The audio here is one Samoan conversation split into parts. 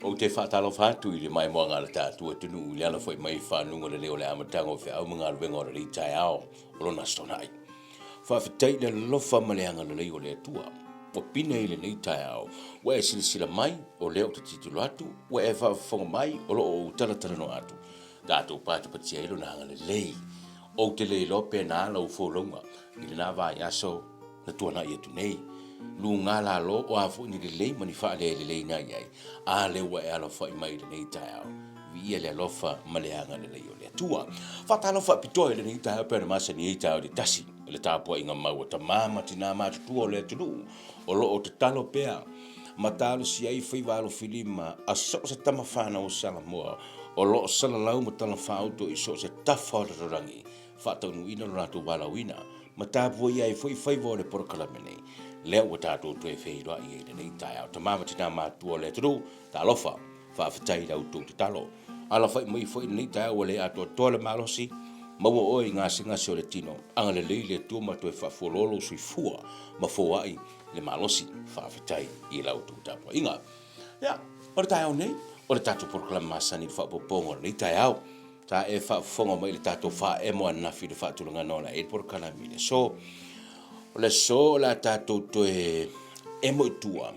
Ou te faatalofa atu i le maimoaga a le tatou atunuu i le ala foi mai i fanuga lelei o le amataga o feau ma galuega o lenei taeao o lona Aso Toonai. Faafetai i le alofa ma le agalelei o le Atua ua pine i lenei taeao, ua e silasila mai, o lea ou te tilotilo atu, ua e faafofoga mai, o lo o ou talatalanoa atu, tatou patipatia ai lona agalelei. Ou te le iloa pe na lau folauga i lena vaiaso na tuanai atu nei. Luga lalo o a foi ni lelei ma ni faalelelei na i ai, a lea ua e alafai mai i lenei taeao. Viia le alofa ma le agalelei o le Atua. Faatalofa faapitoa i lenei taeao pei ona masani ai taeao taitasi i le tapuaiga mau a tama ma tina matutua o le atunuu o lo o tatalo pea ma talosia ai faiva alofilima a so o se tama fanau o Samoa o lo o salalau ma talafaauto i so o se tafa o le lalolagi, faataunuuina lo latou valaauina ma tapuaia ai foi faiva o le polokalame nei, lea ua tatou toe feiloai ai i lenei taeao. Tama ma tina matutua o le atunuu, talofa, faafetai i la outou tatalo. Alafai mai foi i lenei taeao ua le atoatoa le malosi, maua oe i gasegase o le tino, agalelei le Atua ma toe faafualoa lou soifua ma foai le malosi. Faafetai i la outou tapuaiga. Ia, o le taeao nei, o le tatou polokalame masani i le faaopoopoga o lenei taeao. Sa e faafofoga mai i le tatou faaemo ananafi i le faatulagaga o le ai le polokalame i le aso. O le aso o le a tatou toe emo i tua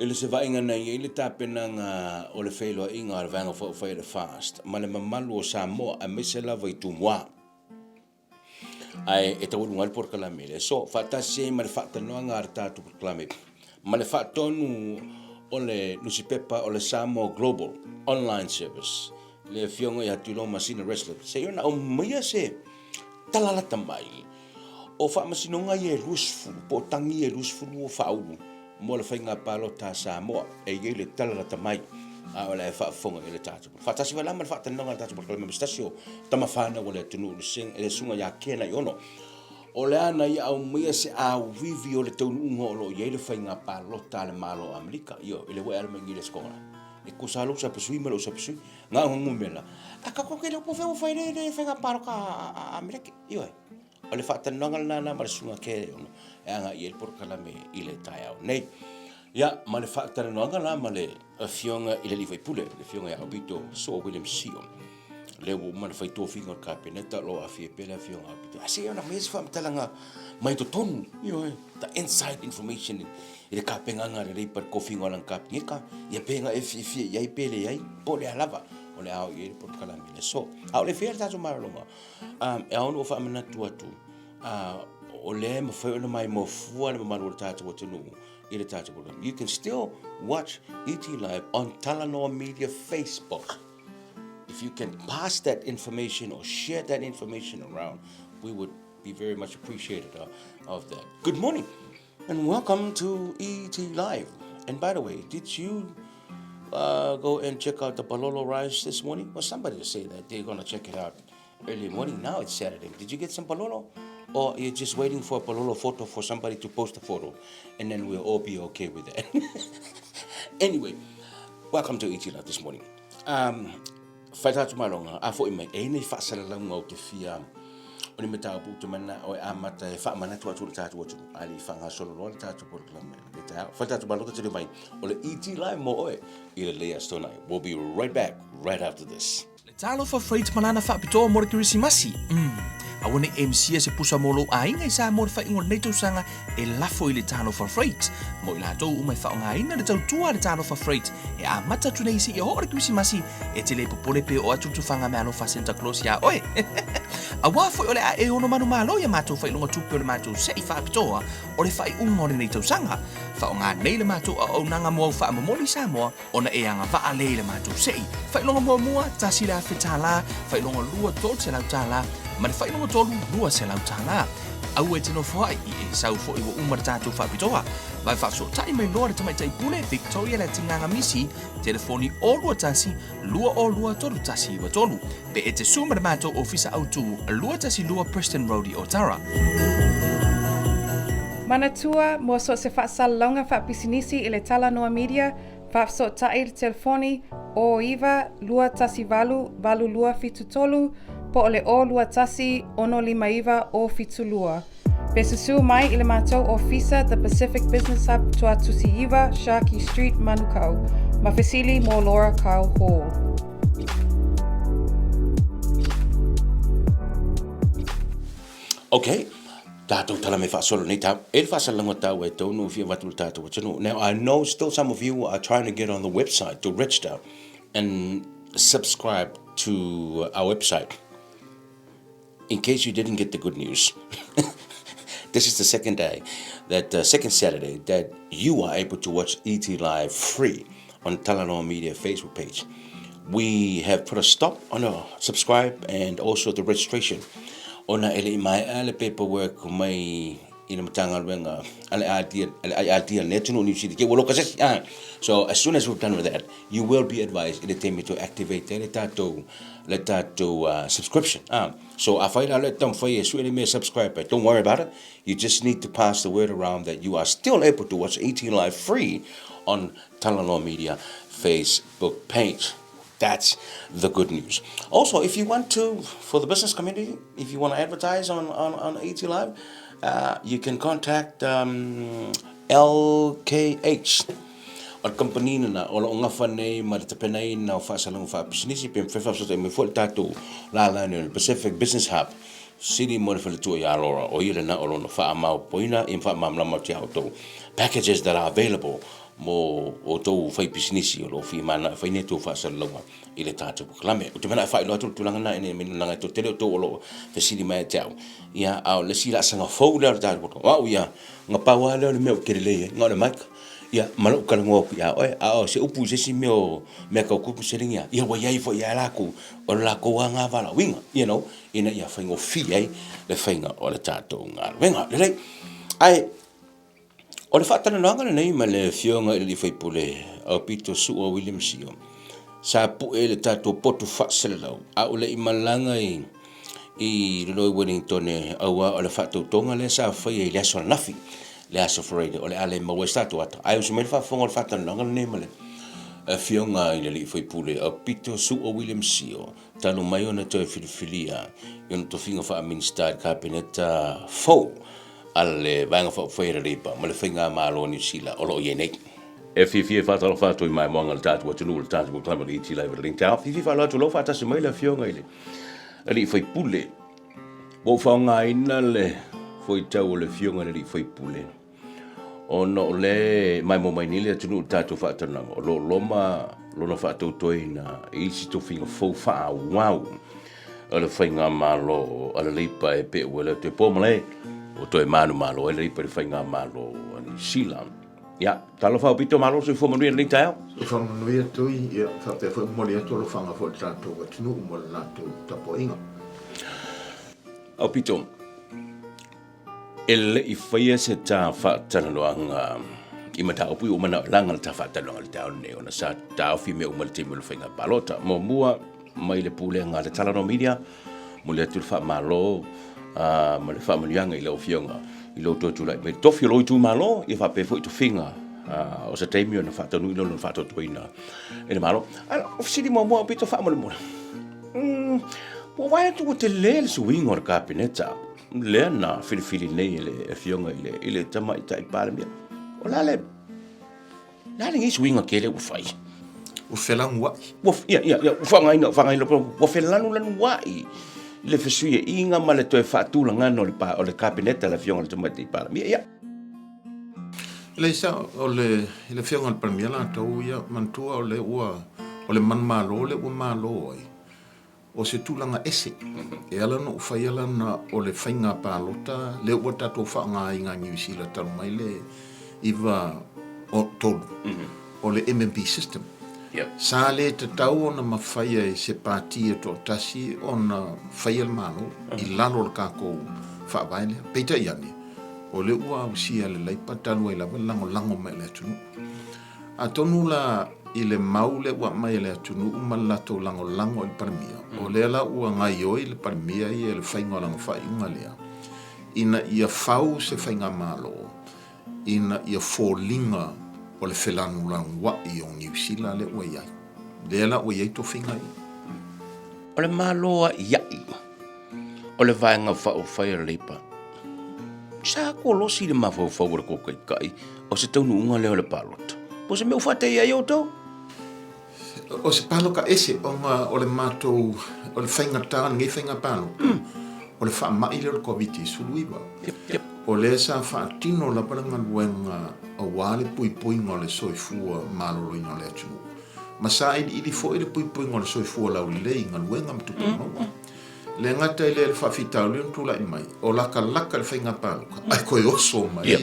i le sevaaiga na i ai le tapenaga o le feiloaiga a le Vaega Faaupufai a le FAST ma le mamalu o Samoa aemaise lava i Tumua. Ae e taualuga ai le polokalame i le aso, faatasi ai ma le faatalanoaga a le tatou polokalame ma le faatonu o le nusipepa o le Samoa Global Online Service, le Afioga ia Tuiloa Masina Resley, seia ona aumaia se tala lata mai o faamasinoga ia e 20 po o tagi ia e 20 ua faaulu mo le faiga palota a Samoa. E i ai le tala lata mai, a o le a e faafofoga i ai le tatou Faatasi foi la ma le faatalanoaga a le tatou polokalame ma se tasi o tama fanau a le atunuu, le susuga ia Ken Aiono. O le a na ia aumaia se auivi o le taunuuga o lo o i ai le faiga palota a le Malo o Amerika. Ioe, e le ua e ala mai i nei i le Aso Toonai. E tusa lava lou sapasui ma lou sapasui, na o numera. A tatou te le o po fea ua fai le le faiga palota a Amerika. Ioe, o le faatalanoaga lena na ma le susuga Ken Aiono e agai i ai le polokalame i le taeao nei. Ia, ma le faatalanoaga la ma le Afioga i le alii faipule, le Afioga ia Aupito Soo William Sio, lea ua uma ona fai tofiga o le Kapeneta, o lo o aafia pea le Afioga Aupito. A se i ona aumai se faamatalaga mai totonu, ioe, the inside information i le tapenaga lelei pa le tofiga o lana Kapeneta, ia pe na e fiafia i ai pe leai, po o le a lava, o le a oo i ai le polokalame i le aso. A o le faia le tatou malologa, e ao ona ou faamanatu atu, o lea e mafai ona maimoa fua le mamalu o le tatou atunuu i le tatou polokalame. You can still watch ET Live on Talanoa Media Facebook. If you can pass that information or share that information around, we would be very much appreciated uh, of that. Good morning and welcome to ET Live. And by the way, did you uh, go and check out the Palolo rice this morning? Well, somebody say that they're going to check it out early morning. Now it's Saturday. Did you get some palolo? Or you're just waiting for a palolo photo for somebody to post a photo and then we'll all be okay with that. anyway, welcome to ET Live this morning. Um, whai tātou malonga, a fo i mai, e nei whaasalalauga o te fia o ni mataupu te mana o e amata e whaamanatu atu le tātou atu, a le i whangasolo loa le tātou polokalame. Le tā, whai tātou malonga te mai, o le ET Live mō oe i le Leia Stonai. We'll be right back right after this. Le Talofa Freight ma lana faapitoa mo le Kerisimasi. Umm. Aua ne i e misia se pusa mo lou aiga i Samoa i le faaiuga o lenei tausaga e lafo i le Talofa Freight. Mo i latou uma e faaaogaina le tautua a le Talofa Freight e amata atu nei seia oo le Kerisimasi, e te le popole pe oo atu le tufaga meaalofa a Santa Claus iā oe. Auā foi o le a e ono manumalo i a matou faailoga tupe o le matou sei faapitoa o le faaiuga o lenei tausaga. Faaaoga nei le matou auaunaga mo au faamomoli i Samoa Ona e agavaa lea i le matou sei. Faailoga muamua, $1,000, faailoga lua, $300, ma le faailoga tolu, $200. Aua e te nofoai, i e sau foi ua uma le tatou faapitoa. Vae faafesootai mai loa le tamaitai pule Victoria Leatigaga Misi, telefoni 021 202 3193. Pe e te su ma le matou ofisa autu, 212 Preston Road i Otara. Manatua, mo so o se faasalalauga faapisinisi i le Talanoa Media, Faafesootai i le telefoni 09 218 8273 po o le 021 659 072. Pe susu mai i le matou ofisa The Pacific Business Hub Tuatusi 9, Sharkey Street, Manukau. Ma fesili mo Laura Kyle Hall. Ok, tatou tala me faasolo nei tau. E le faasalalauga tau e tonu fia vatu le tatou atunuu. Now, I know still some of you are trying to get on the website to register and subscribe to our website. In case you didn't get the good news, this is the second day, that second Saturday, that you are able to watch ET Live free on Talanoa Media Facebook page. We have put a stop on a subscribe and also the registration. Ona e le i maea le paperwork mai i le Matagaluega a le IRD a le atunuu o Niu Sila, ke ua loka se isi. Ah. So as soon as we've done with that, you will be advised i le taimi to activate ai le tatou le tatou subscription. Ah. So afai la le taumafai e sue le mea subscribe ai, don't worry about it. You just need to pass the word around that you are still able to watch ET Live free on Talanoa Media Facebook page. That's the good news. Also, if you want to, for the business community, if you want to advertise on, on, on ET Live, uh, you can contact um, LKH. O le kamupani lena o lo o gafa nei ma le tapenaina o faasalalauga faapisinisi pe mafai faasootaiga mai foi le tatou lalani o le Pacific Business Hub sili mo le faletua ia Laura o ia lena o lona faamaopoina ia ma faamalamalama atu ia outou packages that are available mo outou faipisinisi o lo o fia mananao e fai nei a outou faasalalauga i le tatou polokalame. Ou te manao e faailoa atu le tulaga lena ina ia mea e toatele outou o lo o fesili mai ia te au, ia, a o le isi laasaga fou lea o le tatou polokalame. O au ia, na pau lava lea o le mea ou te lelei ai, na o le mic, ia, ma lou talanoa atu ia oe, a o se upu i se isi mea o mea tau tupu seleni a, ia ua i ai foi lava latou, o le latou lava na valaauina, you know, ina ia faigofie ai le faiga o le tatou galuega. Lelei. Ae, O le faatalanoaga lenei ma le Afioga i le Alii Faipule Aupito Su'a William Sio, sa pue i le tatou potu faaselelau a o le i malaga i i lalo i Wellingtone auā o le faatautoga lea sa faia i le aso ananafi, le aso Faraire, o le a le maua ai se tatou ata. Ae usu mai le faafofoga o le faatalanoaga lenei ma le Afioga i le Alii Faipule Aupito Su'a William Sio, talu mai ona toe filifilia i ona tofiga faa-Minisita i le Kapeneta fou a le Vaega Faaupufai a le Labour ma le Faigamalo a Niu Sila o lo o i ai nei. E fiafia e faatalofa atu i maimoaga a le tatou atunuu i le tatou polokalame o le ET Live i le Link Fiafia faaloa atu o lo o faatasi mai le Afioga i le Alii Faipule. Ua ou faaaogaina le fuaitau o le Afioga i le Alii Faipule ona o lea e maimoa mai nei le atunuu i le tatou faatalanoaga o lo o loma lona faatautoina i isi tofiga fou faaauau o le faigamalo a le Leipa e pei ua le toe po malae ua toe manumalo ai le Leipa i le faigamalo a Niu Sila. Ia, talofa aupito malo, soifua manuia i lenei taeao. Soifua manuia Tui, ia faapea foi momoli atu alofaga foi i le tatou atunuu mo le latou tapuaiga. Aupito, E le i faia se ta faatalanoaga i mataupu i ua manao e laga le ta faatalanoaga i le taeao lenei ona sa taofi mea uma i le taimi o le faiga palota. Muamua mai le Pulega a le Talanoa Media, momoli atu le faamalo ma le faamanuiaga i lau Afioga i lou toe tulai mai i le tofi o lou itumalo, ia faapea foi tofiga o se taimi ona faataunuuina lona faatoatoaina e le Malo. Ae o fesili muamua aupito faamolemole, ua vaai atu ua tele le suiga o le Kapeneta lea na filifili nei e le Afioga i le, i le Tamaitai Palemia. O le a le, le a lenei suiga tele ua fai? Ua felanuai. Ua, ia, ia, ia, ua faaaogaina, faaaogaina, ua felanulanuai le fesuiaiga ma le toe faatulagana o le, o le Kapeneta a le Afioga i le Tamaitai Palemia. Ia. Leai sa, o le, i le Afioga i le Palemia latou, ia, manatua o lea ua, o le manumalo lea ua malo ai. O se tulaga ese. E ala ona ou faia lana o le faiga palota lea ua tatou faaaogaina i Niu Sila talu mai le 93, o le MMP system. Sa le tatau ona mafaia e se pati e toatasi ona faia le Malo i lalo o le tatou faavae lea. Peitai ane, o lea ua ausia e le Leipa talu ai lava le lagolago mai a le atunuu. Atonu la i le mau lea ua aumai e le atunuu ma le latou lagolago i le Palemia, o lea la ua gaioi le Palemia ia i le faiga o lana faaiuga lea, ina ia fau se faigamalo ina ia foliga o le felanulanuai o Niu Sila lea ua i ai. Lea la ua i ai tofiga ia. O le Malo a'ia'i o le Vaega Faaupufai a le Leipa. kolosi le mafaufau o le kou taitai o se taunuuga lea o le palota? Po o se mea ua faataia ai outou? O se paloka ese ona o le matou, o le faigata o lenei faiga palota, o le faamai lea o le Koviti-19. O lea sa faatino lava le galuega aua le puipuiga o le soifua maloloina o le atunuu, ma sailiili foi le puipuiga o le soifua laulelei i galuega ma tupe maua. E le gata i lea i le faafitauli na tulai mai, o latalata le faiga palota ae toe oso mai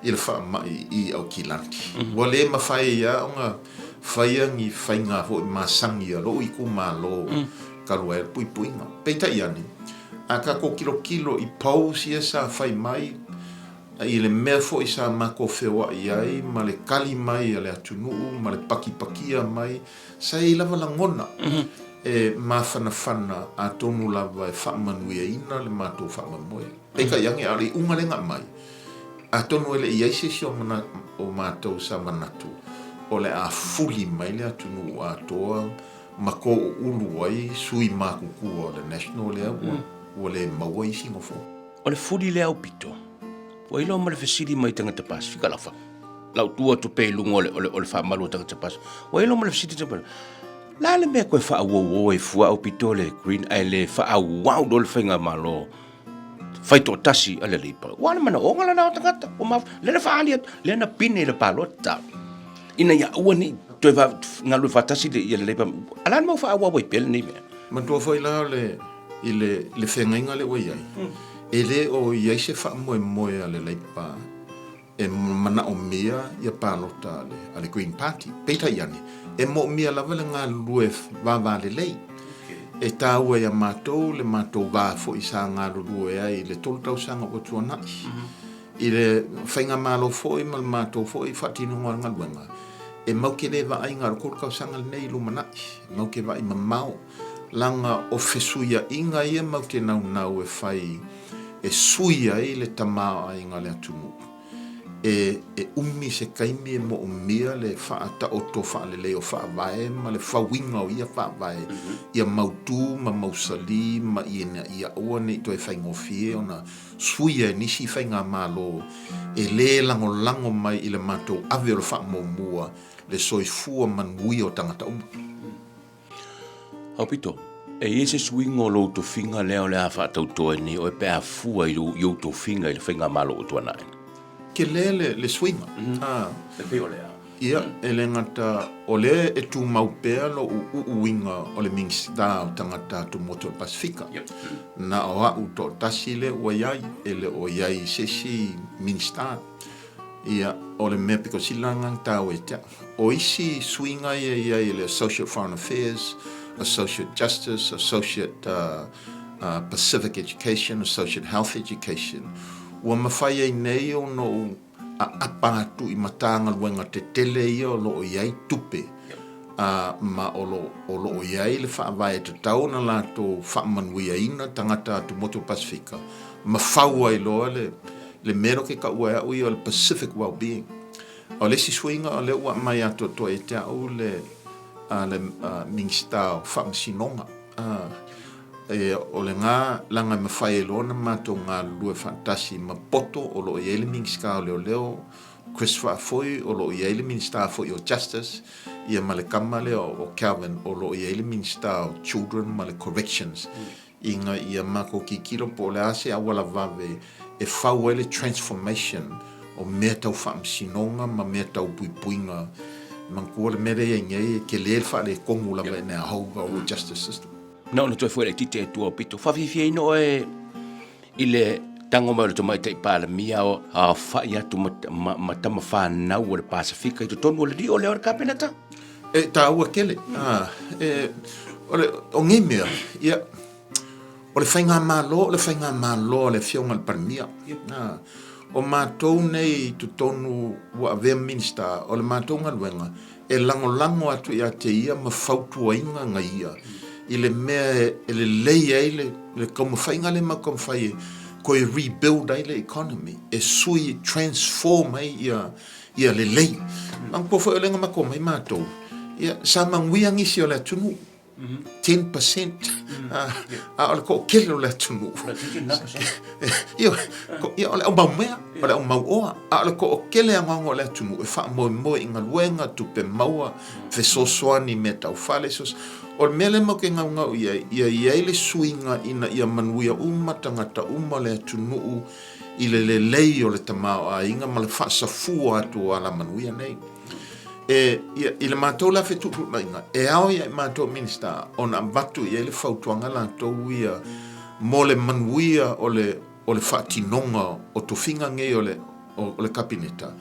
i le faamai i Aukilani. Ua le mafai ai lava ona faia ni faiga foi masani a lou itumalo talu ai le puipuiga. Peitai ane, a tatou tilotilo i polls ia sa fai mai i le mea foi sa matou feoai ai ma le tali mai a le atunuu ma le pakipakia mai, sa i ai lava lagona e mafanafana atonu lava e faamanuiaina le matou faamoemoe. Peitai ane, a o le iuga lea na aumai, Atonu e le i i ai se isi o matou sa manatu o le a fuli mai le atunuu atoa ma toulu ai sui matutua o le National lea ua le maua isi nofoa. O le fuli lea aupito, ua iloa ma le fesili mai tagata Pasefika lafa. Lau tu atu pea i luga o le faamalu o tagata Pasefika. Ua iloa ma le fesili tagata Pasefika, le a le mea e toe faaauauo ai fua aupito le Green ae le faaauau loa le faigamalo fai toatasi a le Labour. Ua le manaoga lena o tagata. Ua maf... lea na faaali atu, lea na pine i le palota. Ina ia aua ne i toe galulue faatasi le, ia le Labour. A la le mau faaauau ai pea lenei mea? Manatua foi la o le, i le, le feagaiga lea ua i ai, e le o i ai se faamoemoe a le Labour e manaomia ia palota a le, a le Green Party. Peitai ane, e moomia lava le galulue vavalelei. E taua ia matou le matou va foi sa galulue ai i le 3 tausaga ua tuanai. I le faigamalo foi ma le matou foi faatinoga o le galuega, e mau te le vaai na o le 3 tausaga lenei i lumanai, e mau te vaai mamao, leaga o fesuiaiga ia mau te naunau e fai e sui ai le tamaoaiga o le atunuu. E, e umi se taimi e moomia le faataoto faalelei o faavae ma le fauiga o ia faavae ia mautu ma mausali ma ina ia aua ne i toe faigofie ona suia e nisi faigamalo e le lagolago mai i le matou ave o le faamuamua le soifua manuia o tagata uma. Aupito, e i ai se suiga o lou tofiga lea o le a faatauto ai nei oe pe a fua i ou tofiga i le faigamalo ua tuanai? Tele le suiga. E pei o le a? Ia, e le gata o lea e tumau pea lou uuiga o le Minisita o Tagata Atumotu o le Pasefika. Na o au toatasi lea ua i ai, e le o i ai i se isi Minisita. Ia, o le mea pito sili la lena na taua ia te au. O isi suiga ia e i ai i le Associate Foreign Affairs, Associate Justice, Associate Pacific Education, Associate Health Education, ua mafai ai nei ona ou aapa atu i Matagaluega tetele ia o lo o i ai tupe, ma o lo o lo o i ai le faavae e tatau ona latou faamanuiaina tagata atumotu o Pasefika, ma fau ai loa le le mea lea ou te taua e au ia o le Pacific Wellbeing. O le isi suiga o lea ua aumai atoatoa ia te au le le Minisita o Faamasinoga. E, o lena leaga e mafai ai loa ona matou galulue faatasi ma poto o lo o i ai le Minisita o Leoleo, Chris Faafoi, o lo o i ai le Minisita foi o Justice, ia ma le tama lea o Kelvin o lo o i ai le Minisita o Children ma le Corrections. Ina ia matou tilotilo po o le a se auala vave e fau ai le transformation o mea tau faamasinoga ma mea tau puipuiga. Manatua le mea lea e i ai nei, e tele le faaletonu lava in our whole our justice system. Na ona toe foi laitiiti e tua o pito. Faafiafiaina oe i le tago mai o le Tamaitai Palemia o aofai atu ma tama fanau o le Pasefika i totonu o le lio lea o le Kapeneta? E taua tele. E, o le, o nei mea, ia, o le faigamalo, o le faigamalo a le Afioga i le Palemia. O matou nei i totonu ua avea Minisita, o le matou galuega, e lagolago atu ia te ia ma fautuaina na ia i le mea e lelei ai le, le taumafaiga lea matou taumafai e toe rebuild ai le economy, e sui, transform ai ia, ia lelei. Manatua foi o lea na matou omai matou, ia, sa manuia nisi o le atunuu. 10%, a o le toatele o le atunuu. Ioe, ia o le au maumea, o le au mauoa, a o le toatele anoano o le atunuu e faamoemoe i galuega, tupe maua, fesoasoani i mea tau fale, o le mea lea matou te naunau i ai, ia i ai le suiga ina ia manuia uma tagata uma o le atunuu i le lelei o le tamaoaiga ma le faasafua atu o alamanuia nei. E, ia, i le matou la fetuutuunaiga, e ao ia i matou Minisita ona avatu i ai le fautuaga latou ia mo le manuia o le, o le faatinoga o tofiga nei o le, o, o le Kapeneta,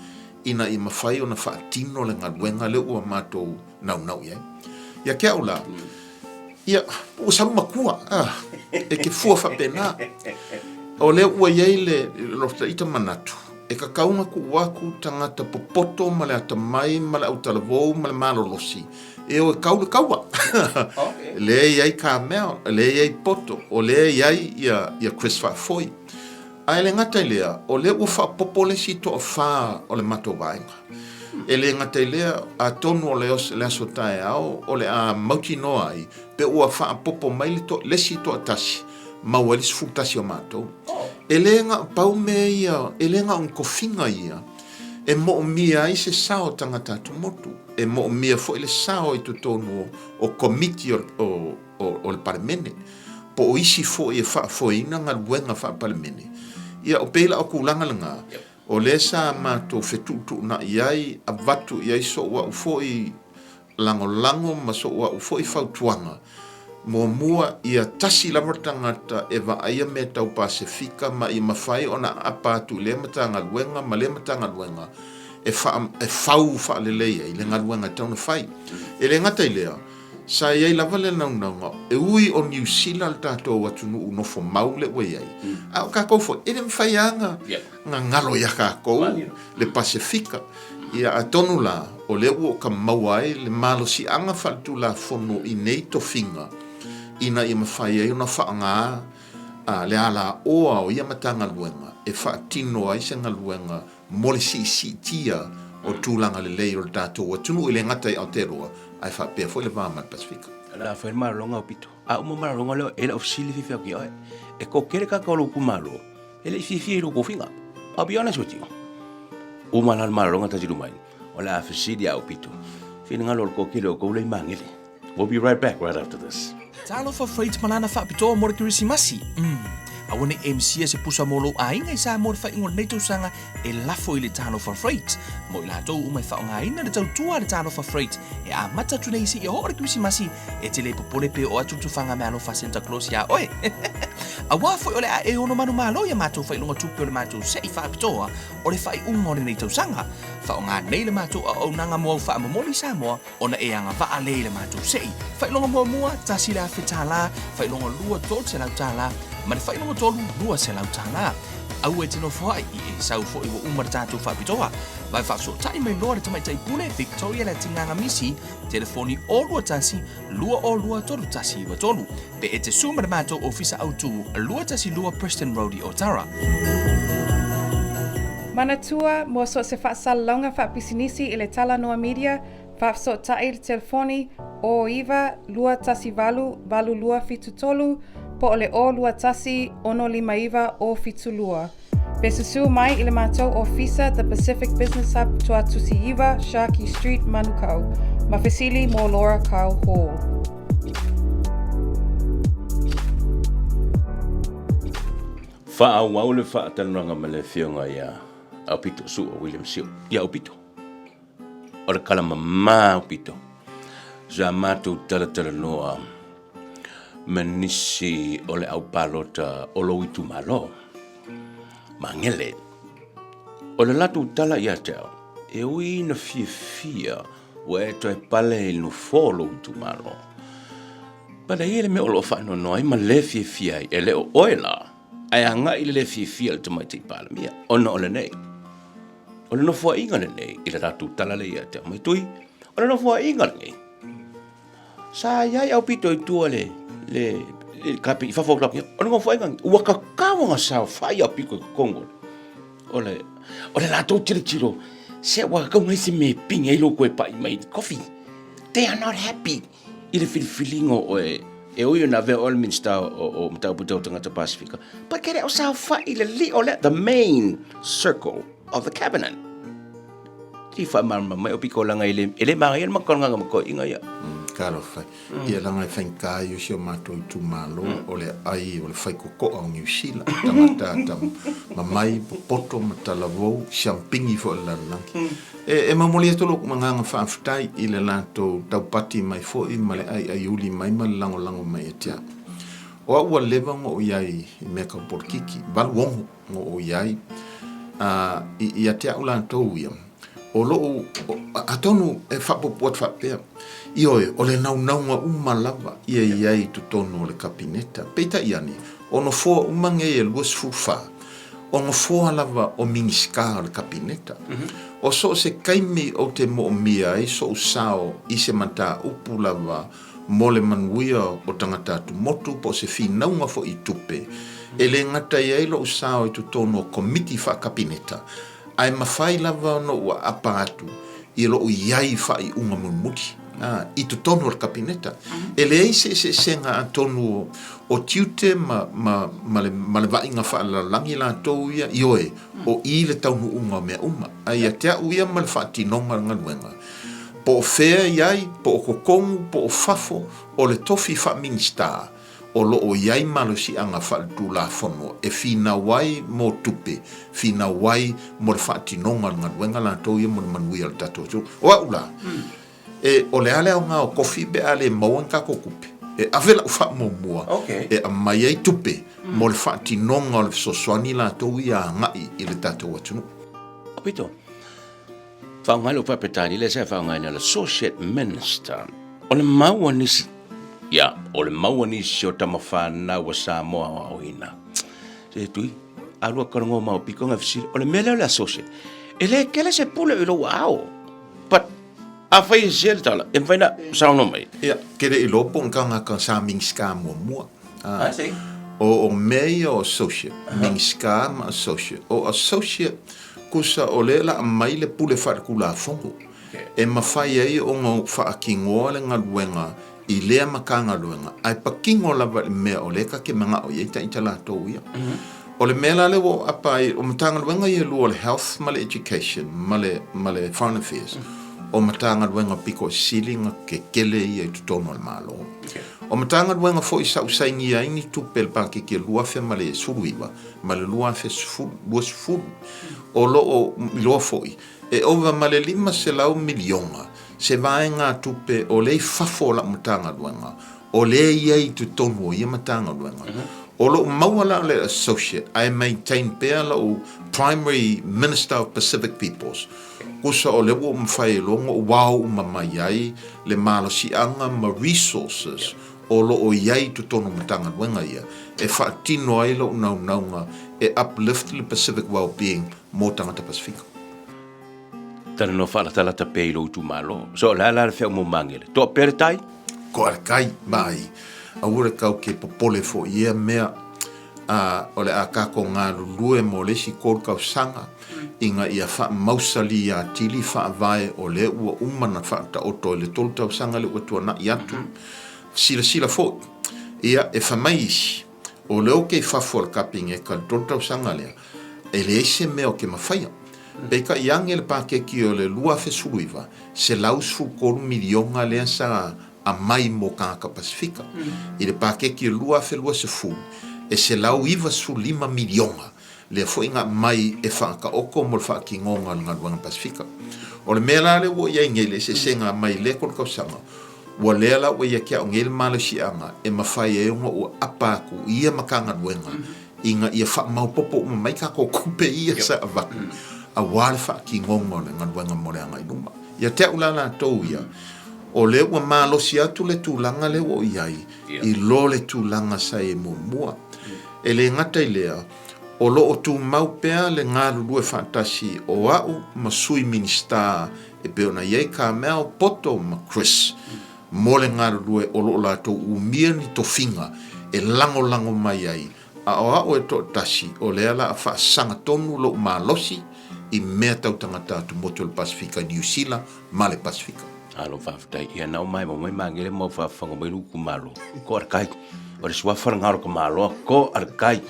ina ia mafai ona faatino le galuega lea ua matou naunau i ai. Ia te au la, ia, ua salu matua, ah, e te fua faapena. O lea ua i ai le, le ita manatu, e tatau ona tuu atu tagata popoto ma le atamai ma le autalavou ma le malolosi e o e kau le kaua. Okay. Lea e i ai Carmel, lea e i ai Poto, o lea e i ai ia, ia Chris Faafoi. Ae le gata i lea, o lea ua faaopoopo le isi toafā o le matou vaega. E le gata i lea, atonu o le le aso taeao o le a mautinoa ai pe ua faaopoopo mai le to, le isi toatasi, maua ai le 11 o matou. E le na o pau mea ia, e le na o ni tofiga ia e moomia ai se sao o tagata atumotu, e moomia foi le sao i totonu o, o komiti o, o, o, o le Palemene, po o isi foi e faafoeina galuega faa-Palemene. Ia, o pei la o tulaga lena, o lea sa matou fetuutuunai ai, avatu i ai so'u a'u foi lagolago ma so'u a'u foi fautuaga, muamua, ia tasi lava le tagata e vaaia mea tau Pasefika ma ia mafai ona aapa atu i lea Matagaluega ma lea Matagaluega e, faa, e fau faalelei ai le galuega e tatau ona fai. E le gata i lea, Sa i ai lava le naunauga, e ui o Niu Sila le tatou atunuu nofo mau lea ua i ai, a o tatou foi, e le mafai lava ona galo ia tatou le Pasefika. Ia, atonu la, o lea ua ka maua ai le malosiaga faaletulafono i nei tofiga ina ia mafai ai ona faaaoga le alaoa o ia Matagaluega e faatino ai se galuega mo le siisiitia o tulaga lelei o le tatou atunuu e le gata i Aotearoa ae faapea foi le va ma le Pasefika. O le a fai le malologa o pito. A uma malologa lea, e le o fesili fiafia atu ia oe. E kokele kaka o lou itumalo, e le i fiafia i lou tofiga. I'll be honest with you. Uma la le malologa tasi luma ai, o le a fesili ia Aupito, finagalo o le kokele o kou lea i Magele. We'll be right back right after this. Talofa Freight ma lana faapitoa mo le Kerisimasi. Umm. Aua ne i misia se pusa mo lou aiga i Samoa i le faaiuga o lenei tausaga e lafo i le Talofa Freight. Mo i latou uma e faaaogaina le tautua a le Talofa Freight e amata atu nei seia oo le Kerisimasi, e te le popole pe oo atu le tufaga meaalofa a Santa Claus iā oe. Aua foi o le a e ono manumalo i a matou faailoga tupe o le matou sei faapitoa o le faaiuga o lenei tausaga. Faaaoga nei le matou auaunaga mo au faamomoli i Samoa Ona e agavaa lea i le matou sei. Faailoga muamua, $1,000, faailoga lua, $300, ma le faailoga tolu, $200. Aua e te nofoai, i e sau foi ua uma le tatou faapitoa. Vae faafesootai mai loa le tamaitai pule Victoria Leatigaga Misi, telefoni 021 202 3193. Pe e te su ma le matou ofisa autu, 212 Preston Road i Otara. Manatua, mo so o se faasalalauga faapisinisi i le Talanoa Media, faafesootai i le telefoni 09 218 8273 po o le 021 659 072. Pe susu mai i le matou ofisa The Pacific Business Hub Tuatusi 9 Sharkey Street, Manukau. Ma fesili mo Laura Kyle Hall. Faaauau le faatalanoaga ma le Afioga ia Aupito Su'a William Sio. Ia Aupito, o le kala mamā Aupito. Sa matou talatalanoa ma nisi o le au palota o lou itumalo, Magele. O le latou tala ia te au, e ui ina fiafia ua e toe pale i le nofoa o lou itumalo. Pale ia le mea o lo o faanoanoa ai ma le fiafia ai, e le o oe la, ae agai i le le fiafia o le Tamaitai Palemia, ona o lenei. O le nofoaiga lenei i le latou tala lea ia te au mai tui, o le nofoaiga lenei, sa i ai aupito i tua le, le, le kapi, i fafo o le o le nofoaiga lenei, ua tatau ona saofai aupito i totonu o le, o le latou tilotilo, se ua tatau ona i ai se mea e pine ai lou toe pai mai i le tofi. They are not happy. I le filifiliga o oe, e ui ona avea oe le Minisita o Mataupu Tau Tagata Pasifika, but ke le o saofai i le lio lea, the main circle of the cabinet. Ti faamalamalama mai o piko leaga e le, e le manaia le makalagaga ma toeaiina ia. Talofa e. Ia leaga e faigata ai o si o matou itumalo o le ai o le faikokoa o Niu Sila, tagata ata mamai, popoto ma talavou, siampigi foi o le lalolagi. E, e momoli atu lou agaga faafetai i le latou taupati mai foi ma le aiaiuli mai ma le lagolago mai ia te au. O au ua leva ona ou i ai i mea tau polokiki, 86 na ou i ai, a, ia te au latou ia, o lou, atonu e faapuupuu atu faapea, ioe, o le naunauga uma lava ia i ai i totonu o le Kapeneta. Peitai ane, o nofoa uma nei e 24, o nofoa lava o Minisita o le Kapeneta. O so o se taimi ou te moomia ai sou sao i se mataupu lava mo le manuia o tagata atumotu po o se finauga foi i tupe, e le gata i ai lou sao i totonu o Komiti Faa-Kapeneta, ae mafai lava ona ou aapa atu i lou i ai i faaiuga mulimuli i totonu o le Kapeneta. E leai se eseesega atonu o tiute ma, ma, ma le, ma le vaaiga faalelalolagi latou ia, ioe, o i le taunuuga o mea uma. Ae ia te au ia ma le faatinoga o le galuega, Po o fea i ai, po o totonu, po o fafo, o le tofi faa-Minisita, o lo o i ai malosiaga faaletulafono e finau ai mo tupe, finau ai mo le faatinoga o le galuega latou ia mo le manuia o le tatou atunuu. O au la, e, o le a le aoga o tofi pe a le maua ni tatou tupe? E ave lau faamuamua e aumai ai tupe mo le faatinoga o le fesoasoani latou ia agai i le tatou atunuu. Pito, Faaaoga lou Faapetani lea sa faaaogaina le Associate Minister. O le mau a nisi, ia, o le mau a nisi o tamafanau a Samoa aoaoina. Se tui, alu a kalagoa mau piko nga fesili, o le mea lea o le associate, e le kele se pule i lou aao. But, afai e sese le tala, e mafai na saunoa mai. Ia, ke le iloa po o ni tagata sa Minisita muamua. I see. O, o mea ia o associate, Minisita ma associate. O associate, Kusa o lea la aumai le pule faaletulafono e mafai ai ona faatinoa le galuega i lea Matagaluega, ae patino lava i le mea o lea ta te manao i ai taita latou ia. O le mea la lea ua ou apa ai, o Matagaluega ia e lua o le Health ma le Education ma le, ma le Foreign Affairs, o Matagaluega pito sili ona tetele ia i totonu o le Malo. O Matagaluega foi sa ou sainia ai ni tupe i le paketi e 2019, ma le 2020, o lo o iloa foi, e ova ma le $500 miliona se vaegatupe o lea i fafo o lau Matagaluega, o lea e i ai i totonu o ia Matagaluega. O lo o maua la le Associate ae maintain pea lau Primary Minister of Pacific Peoples, tusa o lea ua ou mafai ai loa ona ou ao uma mai ai le malosiaga ma resources o lo o i ai i totonu o Matagaluega ia e faatino ai lou naunauga e uplift le Pacific well-being mo tagata Pasifika. Talanoa faalatalata pea i lou itumalo. So o le a la le feau mo Magele? Toa pea le tai? Toa le tai, vaai. Aua le tau ke popole foi i ia mea, a, o le a tatou galulue mo le isi tolu tausaga ina ia faamausali atili faavae o lea ua uma ona faataoto i le tolu tausaga lea ua tuanai atu. Silasila foi, ia, e fai mai isi, o lea ou te i fafo o le Kapeneta i le tolu tausaga lea, e leai se mea ou te mafaia. Peitai ane le paketi o le 2019, $113 miliona lea sa aumai mo tagata Pasifika. I le paketi o le 2020, e $195 miliona lea foi na aumai e faataoto mo le faatinoga o le galuega Pasifika. O le mea la lea ua i ai nei le eseesega mai lea tolu tausaga, ua lea la ua ia te au nei le malosiaga e mafai ai ona ou aapa atu i ia Matagaluega ina ia faamaopoopo uma mai tatou tupe ia sa avatu aua le faatinoga o le galuega mo le agai luma. Ia te au la latou ia, o lea ua malosi atu le tulaga lea ua i ai i lo le tulaga sa i ai muamua. E le gata i lea, o lo o tumau pea le galulue faatasi o au ma Sui Minisita e pei ona i ai Carmel, Poto ma Chris mo le galulue o lo o latou umia ni tofiga e lagolago mai ai, a o au e toatasi o lea la a faasaga tonu lou malosi i mea tau tagata atumotu o le Pasefika i Niu Sila ma le Pasefika. Alo faafetai. Ia na o mai mai magele ma faafofoga mai lu kumalo. Ko ar kai. O le suafa le ngaro ka malo ko ar kai.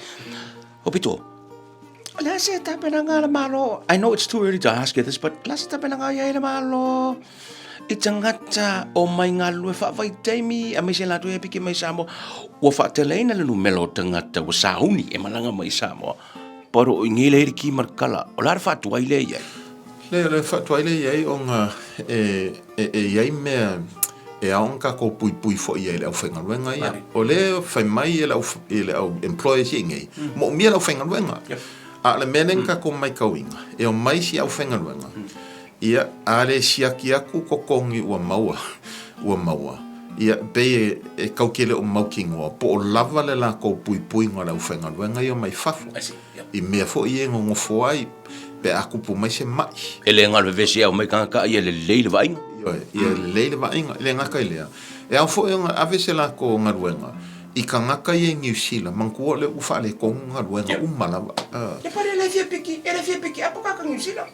Aupito. Le a se tapenaga a le Malo? I know it's too early to ask you this, but le a se tapenaga i ai le Malo i tagata o mai galulue faavaitaimi aemaise latou e piki mai Samoa? Ua faateleina le numera o tagata ua sauni e malaga mai i Samoa, but o i nei le ki ma le kala. O le a le faatuai lea i ai? Le, o le faatuai lea i ai ona e, e, e i ai mea e ao ona tatou puipui foi i ai i le aufaigaluega ia. O lea e fai mai e le au, i le au employers i inei, moomia le aufaigaluega. A o le mea lea na tatou maitauina, e omai si aufaigaluega, ia, a le siaki atu totogi ua maua, ua maua, ia, pei e, e tatou te le o mautinoa po o lava le latou puipuiga o le aufaigaluega ia mai fafo. I mea foi ia e nonofo ai pe a tupu mai se maʻi. E le galo vevesi au mai tagata ia lelei le vaaiga. Ioe, ia lelei le vaaiga. E le gata i lea, e ao foi ona ave se latou galuega i tagata ia i Niu Sila, manatua o lea ua faaletonu galuega uma lava. Ia pale e le fia piki, e le fia piki apo kaka Niu Sila.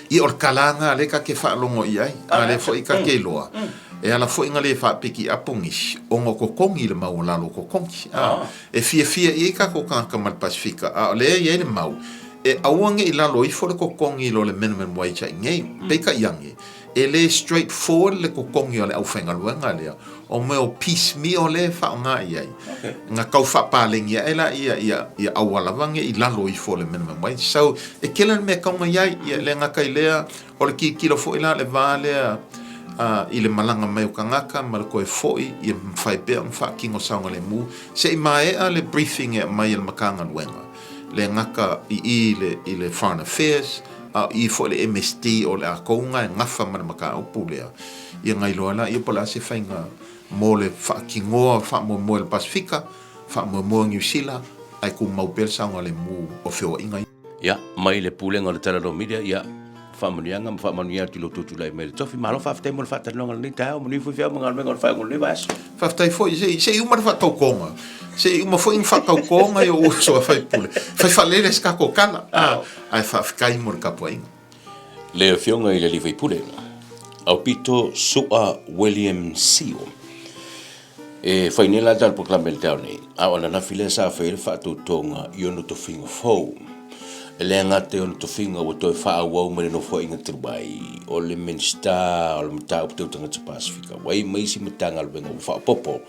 Ia o le tala lena lea ta te faalogo i ai, a lea foi ta te iloa, e ala foi ona le faapiki apo nisi, ona o totogi le maualalo o totogi. E fiafia i ai tatou tagata ma le Pasefika, a o lea e i ai le mau, e aua ne i lalo ifo le totogi i lo le minimum wage a i nei. Peitai ane, e le straight forward le totogi o le aufaigaluega lea, o mea o piecemeal lea e faaaoga i ai. Na tau faapaleni ae laia ia aua lava ne i lalo ifo o le minimum wage. So, e tele le mea e tatau ona i ai, ia e le gata i lea, O le tilotilo foi la le va lea i le malaga mai o tagata ma le toe foi ia mafai pea ona faatino saogalemu se i maea le briefing e aumai e le Matagaluega, le gata i i i le Foreign Affairs a o i foi le MSD o le a tou na e gafa ma le mataupu lea ia na iloa laia po o le a se faiga mo le faatinoa o le faamoemoe o le Pasefika, faamoemoe o Niu Sila ae tumau pea le saogalemu o feoaiga ia. Ia, mai le Pulega o le Talanoa Media, ia, faamanuiaga ma faamanuia atu i lo outou tulai mai i le tofi. Malo faafetai mo le faatalanoaga i lenei taeao, manuia foi feau ma galuega o le faaiuga o lenei vaiaso. Faafetai foi, se i, se i uma le faatautoga. Se i uma foi ni faatautoga i ou uso a faipule. Fai faalele se tatou tala, ae faafetai mo le tapuaiga. Le Afioga i le Alii Faipule, Aupito Su'a William Sio. E fai nei la tala polokalame i le taeao nei, a o ananafi lea sa fai ai le faatautoga i ona tofiga fou. E le gata i ona tofiga ua toe faaauau mai le Nofoaiga talu ai, o le Minisita o le Mataupu Tau Tagata Pasefika, ua i ai ma isi Matagaluega ua faaopoopo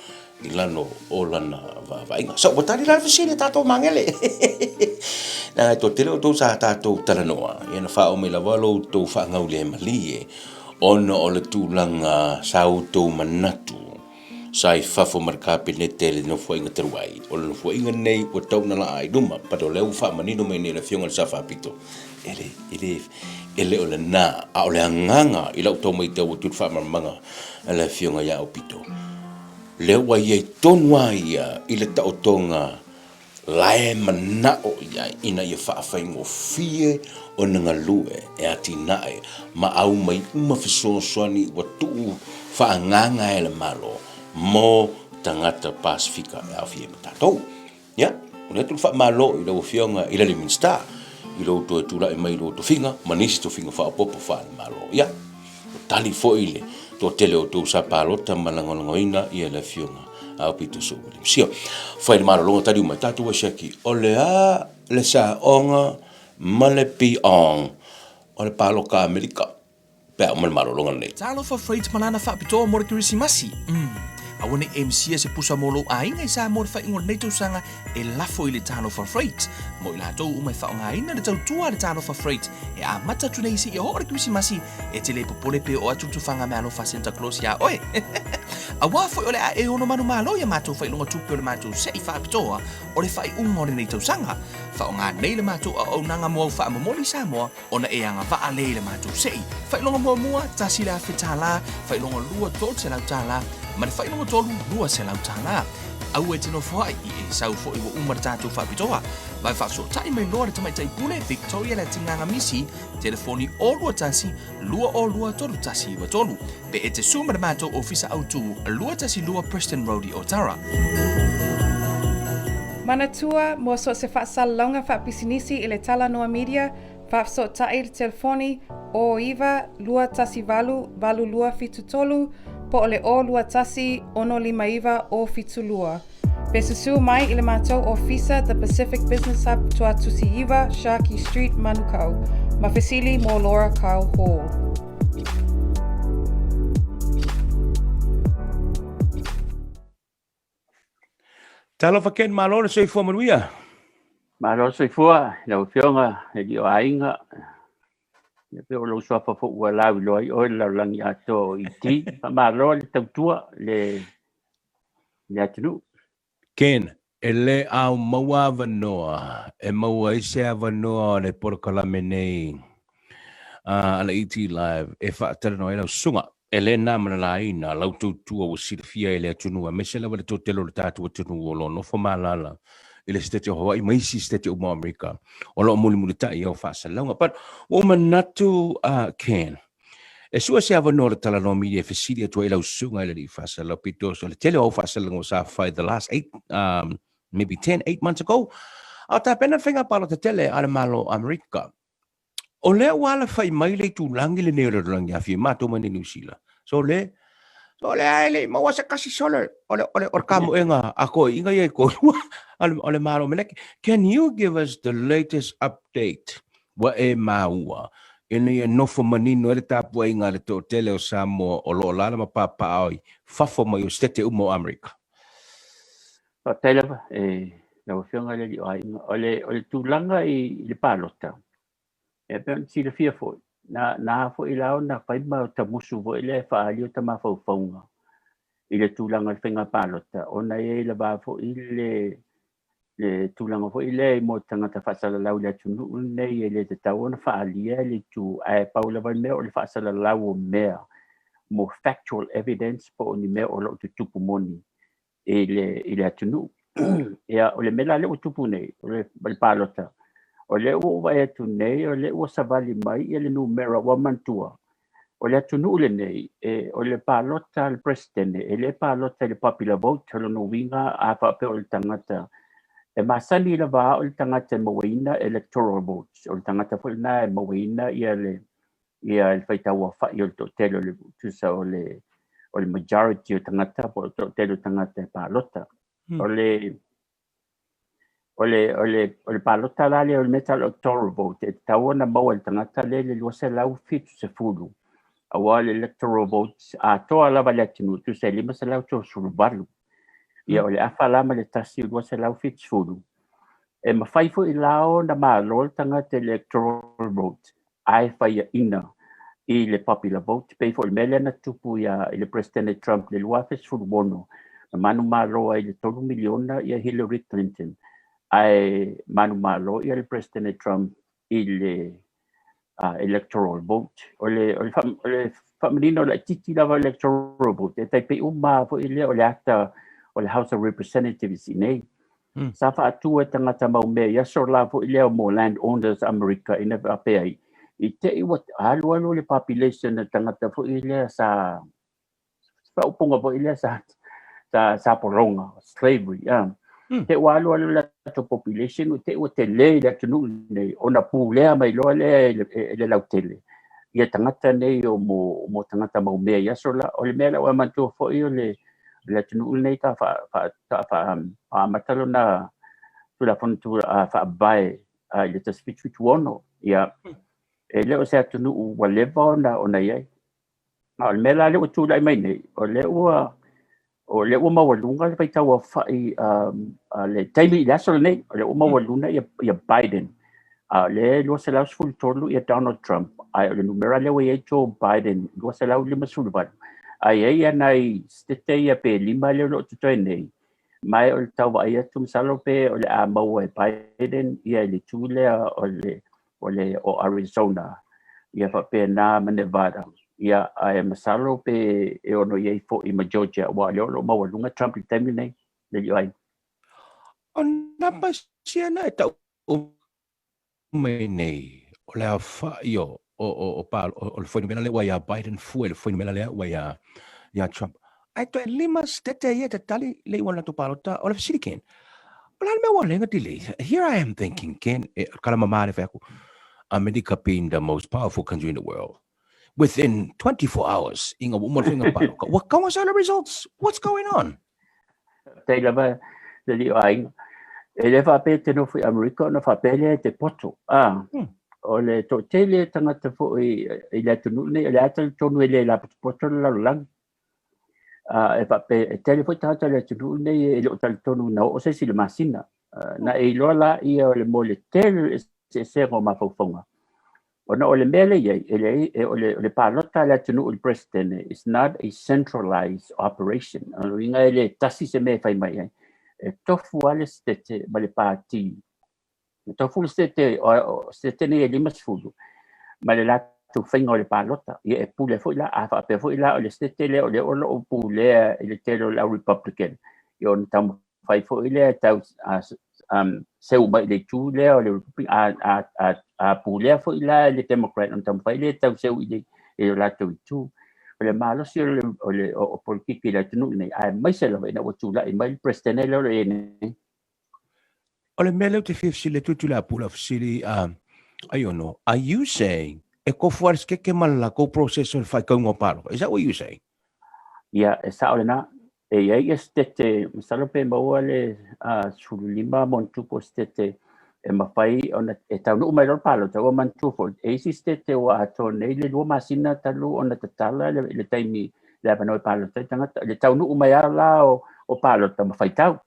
i lalo o lana vaavaaiga. So, ua tali la le fesili a tatou Magele. Leaga e toatele outou sa tatou talanoa, ia na faaoo mai lava lo outou faagaulemalie ona o le tulaga sa outou manatu sa i fafo ma le Kapeneta i le Nofoaiga talu ai. O le Nofoaiga lenei ua tau ina laa i luma, but o lea ua faamanino mai nei e le Afioga i le Sao Faapito, e le, e le, e le o lena, a o le agaga i lau tau maitau atu i le faamalamalamaga a le Afioga ia Aupito, lea ua i ai tonu lava ia i le taotoga la e manao i ai ina ia faafaigofie ona galue e atinae ma aumai uma fesoasoani ua tuu faaagaaga e le Malo mo tagata Pasefika e aofia ai ma tatou. Ia, momoli atu le faamalo i lau Afioga i le alii Minisita i lou toe tulai mai i lou tofiga ma nisi tofiga faaopoopo faale-Malo. Ia, Ua tali foi le toatele o outou sa palota ma lagolagoina ia le afioga a Aupito Soo William Sio. Fai le malologa tali uma tatou asiaki o le a le saoga ma le piong o le paloka Amerika pe a uma le malologa lenei. Talofa Freight ma lana faapitoa mo le Kerisimasi. Umm. Aua ne i e misia se pusa mo lou aiga i Samoa i le faaiuga o lenei tausaga e lafo i le Talofa Freight. Mo i latou uma e faaaogaina le tautua a le Talofa Freight e amata atu nei seia oo le Kerisimasi, e te le popole pe oo atu le tufaga meaalofa a Santa Claus iā oe. Auā foi o le a e ono manumalo i a matou faailoga tupe o le matou se'i faapitoa o le faaiuga o lenei tausaga. Faaaoga nei le matou auaunaga mo au faamomoli i Samoa ona e agavaa lea i le matou se'i. Faailoga muamua, $1,000, faailoga lua, $300, ma le faailoga tolu, $200. Aua e te nofoa'i, i e sau foi ua uma le tatou faapitoa. Vave faafesootai mai loa le Tamaitai Pule Victoria Leatigaga Misi, telefoni 021 202 3193, pe e te su ma le matou ofisa autu 212 Preston Road i Otara. Manatua, mo so o se faasalalauga faapisinisi i le Talanoa Media, Faafesootai i le telefoni 09 218 8273 po o le 021 659 072. Pe susu mai i le matou ofisa The Pacific Business Hub Tuatusi 9 Sharkey Street, Manukau. Ma fesili mo Laura Kyle Hall. Talofa Ken, malo le soifua manuia. Malo le soifua i lau Afioga e alii o aiga. Ia pei o lou suafa foi ua lauiloa ai oe i le lalolagi atoa o ET. Faamalo le tautua le le atunuu. Ken, e le ao maua avanoa e maua ai se avanoa o le polokalame nei a le ET Live e faatalanoa ai lau susuga. E le na ma le laina lau tautua ua silafia e le atunuu aemaise lava le toatele o le tatou atunuu o lo o nofo ma alaala i le Setete o Hawaii ma isi Setete uma o Amerika o lo o mulimulitai i au faasalalauga. But ua ou manatu Ken, e sue se avanoa o le talanoa media e fesili atu ai lau susuga i le alii faasalalau pito o le tele o au faasalalauga sa fai the last eight, maybe 10, 8 months ago, a o tapena le faiga palota tele a le Malo o Amerika. O lea ua alafai mai le itulagi lenei o le lalolagi afi e matou mai nei Niu Sila. So le, so le ae le i maua se kasi sole o le, o le, o le kamoega a toeaiina ia i tolua o le Malo o Meleki. Can you give us the latest update ua e maua ina ia nofo manino ai le tapuaiga a le toatele o Samoa o lo o alaala ma papaaao i fafo mai o Setete uma o Amerika? Faafetai lava e lau Afioga i le Alii o Aiga. O le, o le tulaga i, i le palota, e pei ona silafia foi, na, na foi la ona fai ma tamusu foi lea e faaali o ta mafaufauga i le tulaga o le faiga palota, ona e i ai lava foi le, le tulaga foi lea mo tagata faasalalau i le atunuu lenei e le tatau ona faaalia le itu, ae pau lava le mea o le faasalalau o mea mo factual evidence po o ni mea o lo o tutupu moni i le, i le atunuu. Ia, o le mea la lea ua tupu nei, o le, o le palota, o lea ua ou vaai atu nei, o lea ua savali mai ia le numera ua manatua. O le atunuu lenei, e, o le palota a le Peresetene, e le palota i le popular vote, o lona uiga a faapea o le tagata, e masani lava o le tagata e mauaina electoral votes, o le tagata foi lena e mauaina ia le, ia le faitauaofai o le toatele o le tusa o le o le majority o tagata po o le toatele o tagata e palota. O le o le o le o le palota la lea o le mea tau electoral vote e tatau ona maua e le tagata lea le 270 aua le electoral votes atoa lava le atunuu tusa e 538. Ia o le afa la ma le tasi o 270. E mafai foi la ona malo le tagata i le electoral vote ae faiaina i le popular vote, pei foi o le mea lea na tupu ia i le Peresetene Trump i le 2016, na manumalo ai i le 3 miliona ia Hillary Clinton, ae manumalo ia le Peresetene Trump i le electoral vote. O le, o le, o le faamanino laitiiti lava electoral vote, e tai pei uma foi lea o le ata o le House of Representatives i nei. Sa faatu e tagata mau mea i aso la foi lea mo land owners Amerika ina faapea ai, i te i ua alualu le population o tagata foi lea sa faaupuga foi lea sa sa sa pologa, slavery, ah. Te ua alualu le latou population ua te i ua tele le atunuu lenei ona pulea mai loa lea e le, e le lautele ia tagata nei o mo, mo tagata mau mea i aso la. O le mea la ua manatua foi o le le atunuu lenei ta fa fa ta fa faamata lona Tulafono Faavae i le 1776. Ia, e le o se atunuu ua leva ona ona i ai. A o le mea la lea ua tulai mai nei, o lea ua o lea ua maualuga le faitauaofai le taimi i le aso lenei, o lea ua maualuga ia, ia Biden. A o lea e 213 ia Donald Trump, ae o le numera lea ua i ai Joe Biden, 258. Ae i ai ia nai setete ia pe lima lea o lo o totoe nei, ma e o le tau vaai atu masalo pe o le a maua e Biden ia i le itu lea o le o le o Arizona ia faapena ma Nevada. Ia ae masalo pe e ono i ai foi ma Georgia, aua o lea o lo o maualuga Trump i le taimi lenei, le alii o aiga. O nā pasia na e tau mai nei, o le aofai o, o, o, o, pa, o, o le fuainumera lea ua iā Biden fua i le fuainumera lea ua iā, iā Trump. Ae toe lima setete ia e tatali le iuga o le latou palota, o le fesili Ken, o le a le mea ua ala ai ona delay? Here I am thinking, Ken, e, kala mamā le fai atu, America being the most powerful country in the world, within 24 hours, inga ua uma le faiga palota, ua taugasa le results. What's going on? Faafetai lava le alii o aiga. E le faapea e te nofo i Amerika ona faapea lea e te poto. A, o le toatele tagata foi i le atunuu lenei, o le a talitonu e le lapotopoto le lalolagi. A, e faapea, e tele foi tagata o le atunuu lenei e le o talitonu na oo se isi i le masina. Na e iloa laia o le mo le tele o le eseesega o mafaufauga. Ona o le mea lea e i ai, e leai, e, o le, o le palota a le atunuu i le Peresetene is not a centralized operation. O lona uiga e le tasi se mea e fai mai ai. E tofu lava le Setete ma le Pati. E tofu le Setete, o, o Setete nei e 50, ma le latou faiga o le palota. Ia e pule foi la, a faapea foi la o le Setete lea o lea o lo o pulea i le tele o le au Republican, ia ona taumafai foi lea e tau seu mai i le itu lea o le a pulea foi la e le Democrat ona taumafai lea e tau seu i le i lo latou itu. O le malosi o le o le o polokiki i le atunuu lenei, aemaise lava ina ua tulai mai le Peresetene lea o lo o i ai nei. O le mea lea ou te fia fesili atu Tuilaepa, fesili Aiono, are you saying e tofu lava le Setete ma le latou process o le faitauga o palota? Is that what you saying? Ia, e sao lena. E i ai ia Setete, masalo pe maua le 15 ma ona tupu o Setete e mafai ona e taunuu mai loa le palota, ua manatua foi, e isi Setete ua atoa nei le 2 masina talu ona tatala le, le taimi le avanoa e palota ai tagata. Le taunuu mai lava la o palota ma faitau.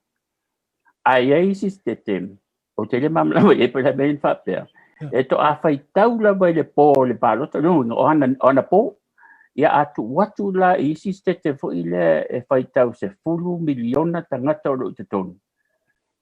Ae i ai isi Setete, ou te le malamalama i ai pe o le a le mea lea na faapea, e toa faitau lava i le po o le palota, lona uiga o ana, o ana po. Ia a tuu atu la i isi setete foi lea e faitau 10 miliona tagata o lo o i totonu,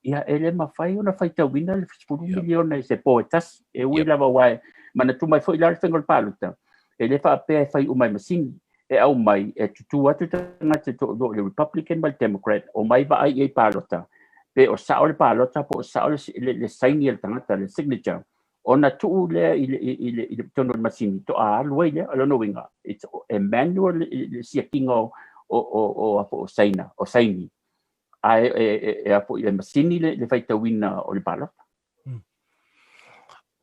ia e le mafai ona faitauina le 10 miliona i se po e tasi. E ui lava aua e manatu mai foi la le faiga o le palota, e le faapea e fai uma e masini. E aumai, e tutū atu tagata e toalua o le Republican ma le Democrat, omai vaai i ai palota, pe o sao le palota po o sao le, le, le saini a le tagata, le signature, ona tuu lea i le, i le, i le totonu o le masini, toa alu ai lea. O lona uiga, it's a manual le, le siakiga o, o, o, o, o, o saina, o saini. Ae e, e, e, a foi, e masini le, le faitauina o le palota.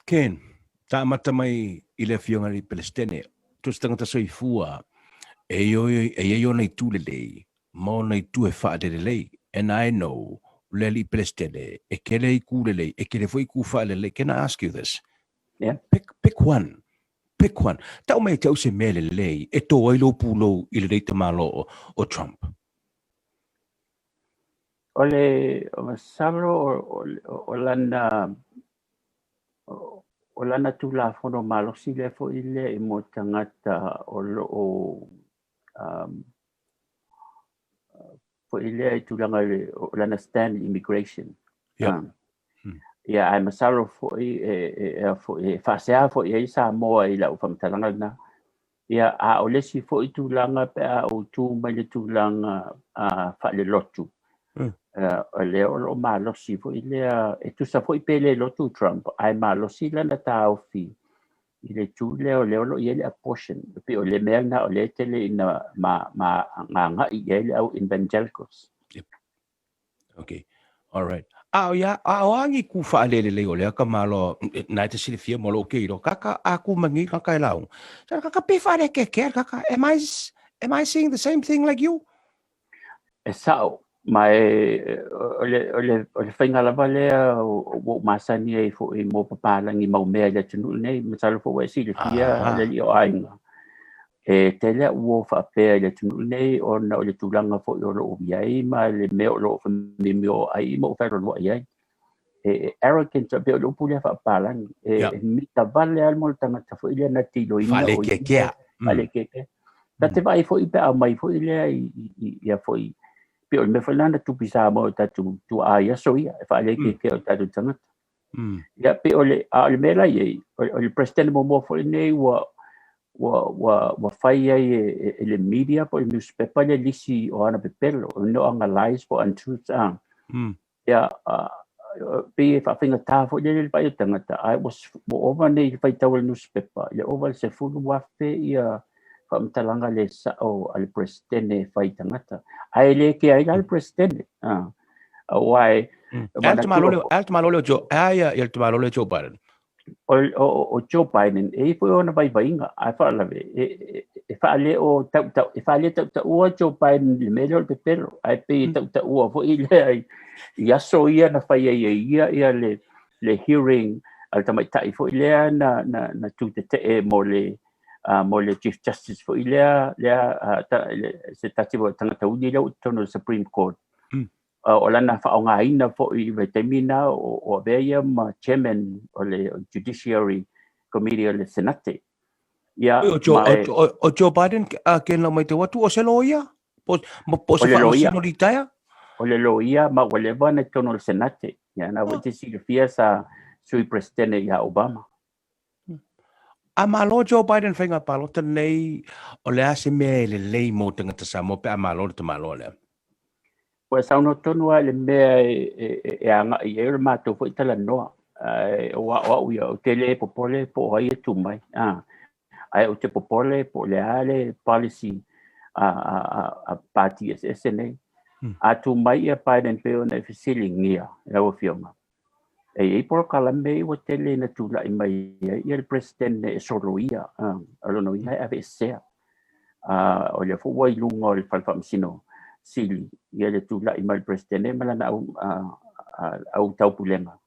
Ken, tāmata mai i le afioga i le Pelestene, to se tangata soifua, e i ai ona itu lelei, ma ona itu e faalelelei. And I know, le alii Pelestene, e kele itu lelei, e kele foi itu faalelei. Can I ask you this? Yeah. Pick one. Pick one. Tau mai te au se mea lelei, e tō ai lou pulou i lenei tamalo o Trump. O le masalo o lana o lana Tulafono malosi lea foi lea i mo tagata o lo o foi lea i tulaga o lana stand immigration. Ia, ae masalo foi e, e, e, e, e faasea foi ai Samoa i lau faamatalaga lena. Ia, a o le isi foi tulaga pe a ou tu mai le tulaga faalelotu, o lea o lo o malosi foi lea, e tusa foi pe le lotu Trump, ae malosi lana taofi i le itu lea o lea o lo o i ai le abortion. E pei o le mea lena o lea e tele ina ma, ma gagai i ai le au evangelicals. Yep. Okay. All right. A o ia, a o angi ku whaalele lei o lea ka malo, nai te silifia mo lo ke iro, kaka a ku mangi kaka e lau. Sa kaka pe whaale ke ke, kaka, am I seeing the same thing like you? E sao, ma e, o le, o le, o le faiga lava lea ua ou masani ai foi mo papalagi mau mea i le atunuu lenei, masalo foi ua e silafia le alii o aiga. E tele a'u uo faapea i le atunuu lenei ona o le tulaga foi o lo o i ai ma le mea o lo o famimio ai ma ou fealoaloai ai. E arrogant, pei o le upu lea faapapalagi, e mita vale lava mo le tagata foi lea na te iloaina o ia. Faalekeakea. Faalekeakea. Ta te vaai foi pe a aumai foi lea i a foi, pei o le mea foi lena na tupu i Samoa i o tatou tuaa i aso ia, e faalekeakea o tatou tagata. Ia, pei o le, a o le mea la i ai, o le Peresetene muamua foi lenei ua, ua, ua, ua fai ai e, e le media po o le newspaper le lisi o ana pepelo, o no ana lies po untruths, a. Ia, pei e faafaigata foi lele le vaai o tagata, ae ua, ua ova nei le faitau a le newspaper, i le ova i le 10,000 ia faamatalaga le sa'o a le Peresetene e fai i tagata. Ae le kea ai la le Peresetene, a. Aua e Ae le tamālo lea o Joe, ae ia le tamālo lea o Joe Biden. O Joe Biden, e i ai foi ona vaivaiga, ae faalave, e faale o tautau, e faale tautaua Joe Biden i le mea lea o le pepelo, ae pei e tautaua foi lea i aso ia na fai ai e ia ia le hearing a le tamaitai foi lea na tutetee mo le Chief Justice foi lea, se tasi foi o tagata uli lea ua i totonu o le Supreme Court. O lana faaaogaina foi i vaitaimi na o avea ia ma chairman o le Judiciary Committee o le Senate. Ia, O Joe, o Joe Biden ke lau mai te watu o se loia? Po se O le loia. faamasino litaea? O le loia ma ua leva na i totonu o le Senate. Ia, na ua te silafia sa sui presidente ia Obama. A malo Joe Biden whainga palota nei, o le a se mea e lelei mō tagata Samoa pe a malo le tamaloa lea? Ua saunoa tonu lava i le mea e agai ai o le matou foi talanoa. Ae o au ia, ou te le popole po o ai e tu mai. Ae ou te popole po o le a le policy a pati eseese nei. A tu mai ia Biden pei ona e fesiligia lau Afioga, e i ai polokalame ua tele ina tulai mai ai ia le presidente e soloia, o lona uiga e aveesea. O lea foi ua i luga o le fale faamasino sili ia le tulai mai le presidente ma lana au taupulega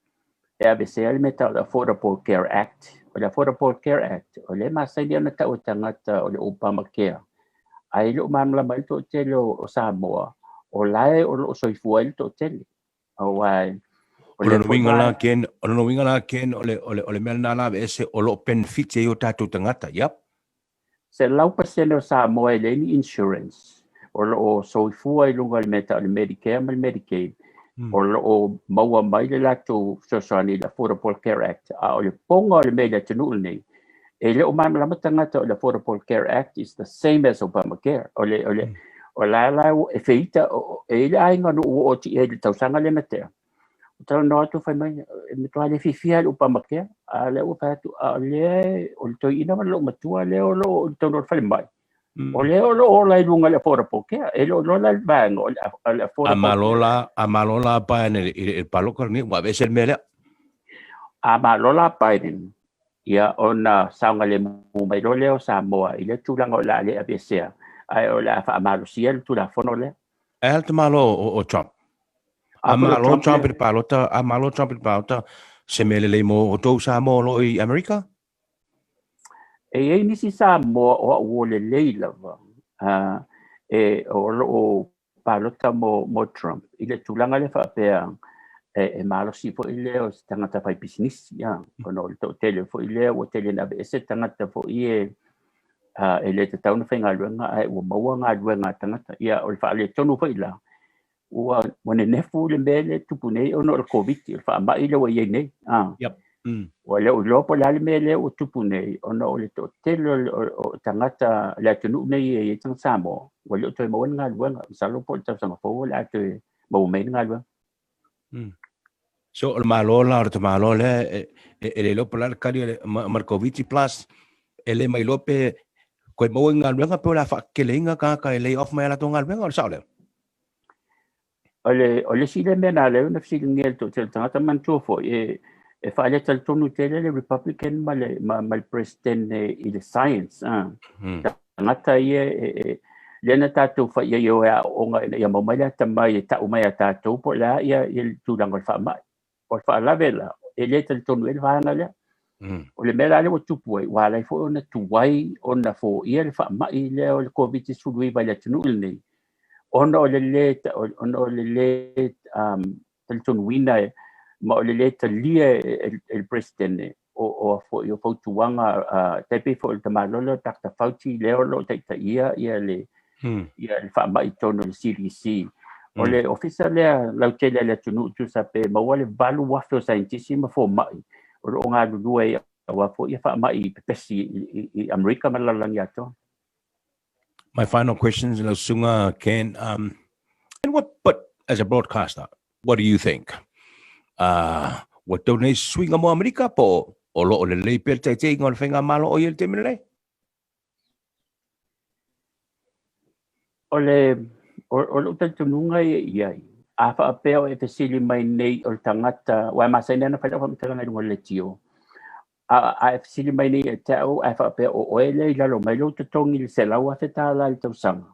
e aveesea le mea tau o le Affordable Care Act. O le Affordable Care Act, o lea e masani ona tau e tagata o le Obamacare. Ae le o malamalama ai le toatele o Samoa, o lae o loo soifua ai le toatele. Aua o lona uiga la Ken, o lona uiga la Ken, o le mea lena la aveese o loo benefit ai o tatou tagata, yep. 100% o Samoa e leai ni insurance. O lo o soifua i luga o le mea tau o le Medicare ma le Medicaid. O lo o maua mai le latou fesoasoani i le Affordable Care Act. A o le poga o le mea i le atunuu lenei, e le o malamalama tagata o le Affordable Care Act is the same as Obamacare. O la e feita, e i le aiga na ou oo atu i ai i le tausaga lea na tea. O talanoa atu fai mai, e matua le fiafia i le Obamacare. A lea ua fai atu, a o lea o le toeaina ma lou matua lea o lo o i totonu o le falemai. O lea o lo o ola i luga o le Affordable Care. E le o iloa la le vaega o le Affordable A malo la, a malo la Biden i le paloka lenei, ua aveese le mea lea. A malo la Biden, ia ona saogalemu mai loa lea o Samoa i le tulaga o le a le aveesea, ae o le a faamalosia le Tulafono lea. E a le tamalo o Trump? A malo Trump i le palota, a malo Trump i le palota, se mea lelei mo outou Samoa o lo o i Amerika? E i ai nisi Samoa o au ua lelei lava e o lo o palota mo Trump i le tulaga lea faapea e malosi foi lea o se tagata fai pisinisi, ona o le toatele foi lea ua tele ina aveese tagata foi e le tatau ona faigaluega ae ua maua galuega a tagata. Ia, o le faaletonu foi la ua nenefu le mea lea e tupu nei ona o le Covid, o le faamai lea ua i ai nei. Ua le o iloa po o le a le mea lea ua tupu nei ona o le toatele o tagata le atunuu nei e i ai tagata Samoa ua le o toe maua ni galuega. Masalo po o le tausaga fou o le a toe maua mai ni galuega. So o le malo la o le tamaloa lea e le iloa po o le a le kali ma le Covid plus e le mailoa pe koe maua i galuega pe o le a faakekeleina tagata e lay off mai a latou galuega, o le sao lea? O le isi lea mea na ala ai ona fesiligia e le toatele o tagata, manatua foi e faaletalitonu tele le Republican ma le president i le science. Tagata ia e lea na tatou fai ai o e aooga ina ia maua mai le atamai e tau mai a tatou po o le a ia le tulaga o le faamai. O le faalave la, e le talitonu ai le vaega lea. O le mea la lea ua tupu ai, ua ala ai foi ona tuai ona foia le faamai lea o le Covid-19 i le atunuu lenei, ona o le le talitonuina ma o le le talia e le president o foi o fautuaga tai pei foi o le tamaloa lea o Dr. Fauci lea o lo o taitaia ia le faamai i totonu o le CDC. O le ofisa lea lautele a le atunuu tusa pe maua le 8,000 o saienitisi ma fomai o lo o galulue ai aua foi ia faamai pepesi i Amerika ma le lalolagi atoa. My final questions, lau susuga Ken. And what, but as a broadcaster, what do you think? Ua tau nei suiga mo Amerika po o lo o lelei pea le taitaiga o le faigamalo o ia i le taimi lenei? O lou talitonuga ia i ai, a faapea o e fesili mai nei o le tagata, aua e masani lava ona fai lau faamatalaga i luga o le leitio. A e fesili mai nei ia te au ae faapea o oe lea i lalo mai lou totogi i le $100,000 i le tausaga,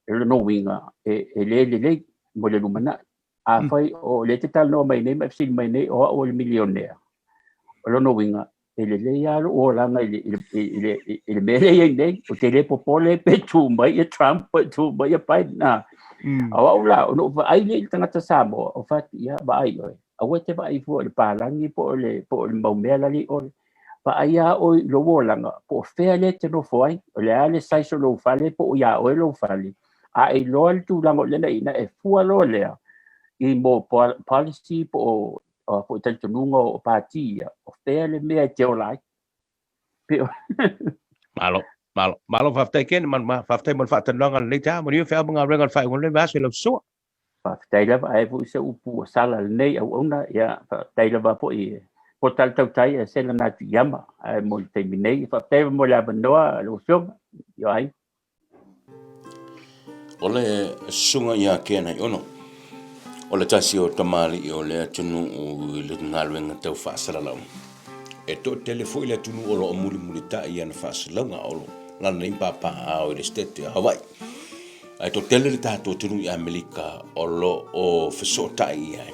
o lona uiga e le lelei mo le lumanai. Afai o lea e te talanoa mai nei ma e fesili mai nei o au o le milionea, o lona uiga e lelei lava lou olaga i le mea lea e i ai nei, ou te le popole pe tu mai ia Trump pe tu mai ia Biden. A o au la, ona ou vaai lea i le tagata Samoa, ou fai atu, ia vaai oe, aua e te vaai fua i le palagi po o le, po o le mau mea la e i oe. Vaai lava oe i lou olaga, po o fea lea e te nofo ai, o le a le size o lou fale po o iā oe lou fale, a e iloa le tulaga o lea na i ai, e fua loa lea i mo policy po o a foi talitonuga o pati ia, o fea le mea e te ola ai. Pe o... Malo, malo, malo faafetai Ken, ma faafetai mo le faatalanoaga i lenei taeao. Manuia feau ma galuega o le faaiuga o lenei vaiaso i lau soa. Faafetai lava, ae foi se upu ua sala lenei auauna, ia faafetai lava foi po tala tautai e se lana atu iama, ae mo le taimi nei, faafetai mo le avanoa lau Afioga, ioe. O le susuga ia Ken Aiono, o le tasi o tamalii o le atunuu i le galuega tau faasalalau. E toatele foi le atunuu o lo o mulimulitai i ana faasalalauga o lo lana nei papaaao i le Setete o Hawaii. Ae toatele le tatou atunuu i Amerika o lo o fesootai i ai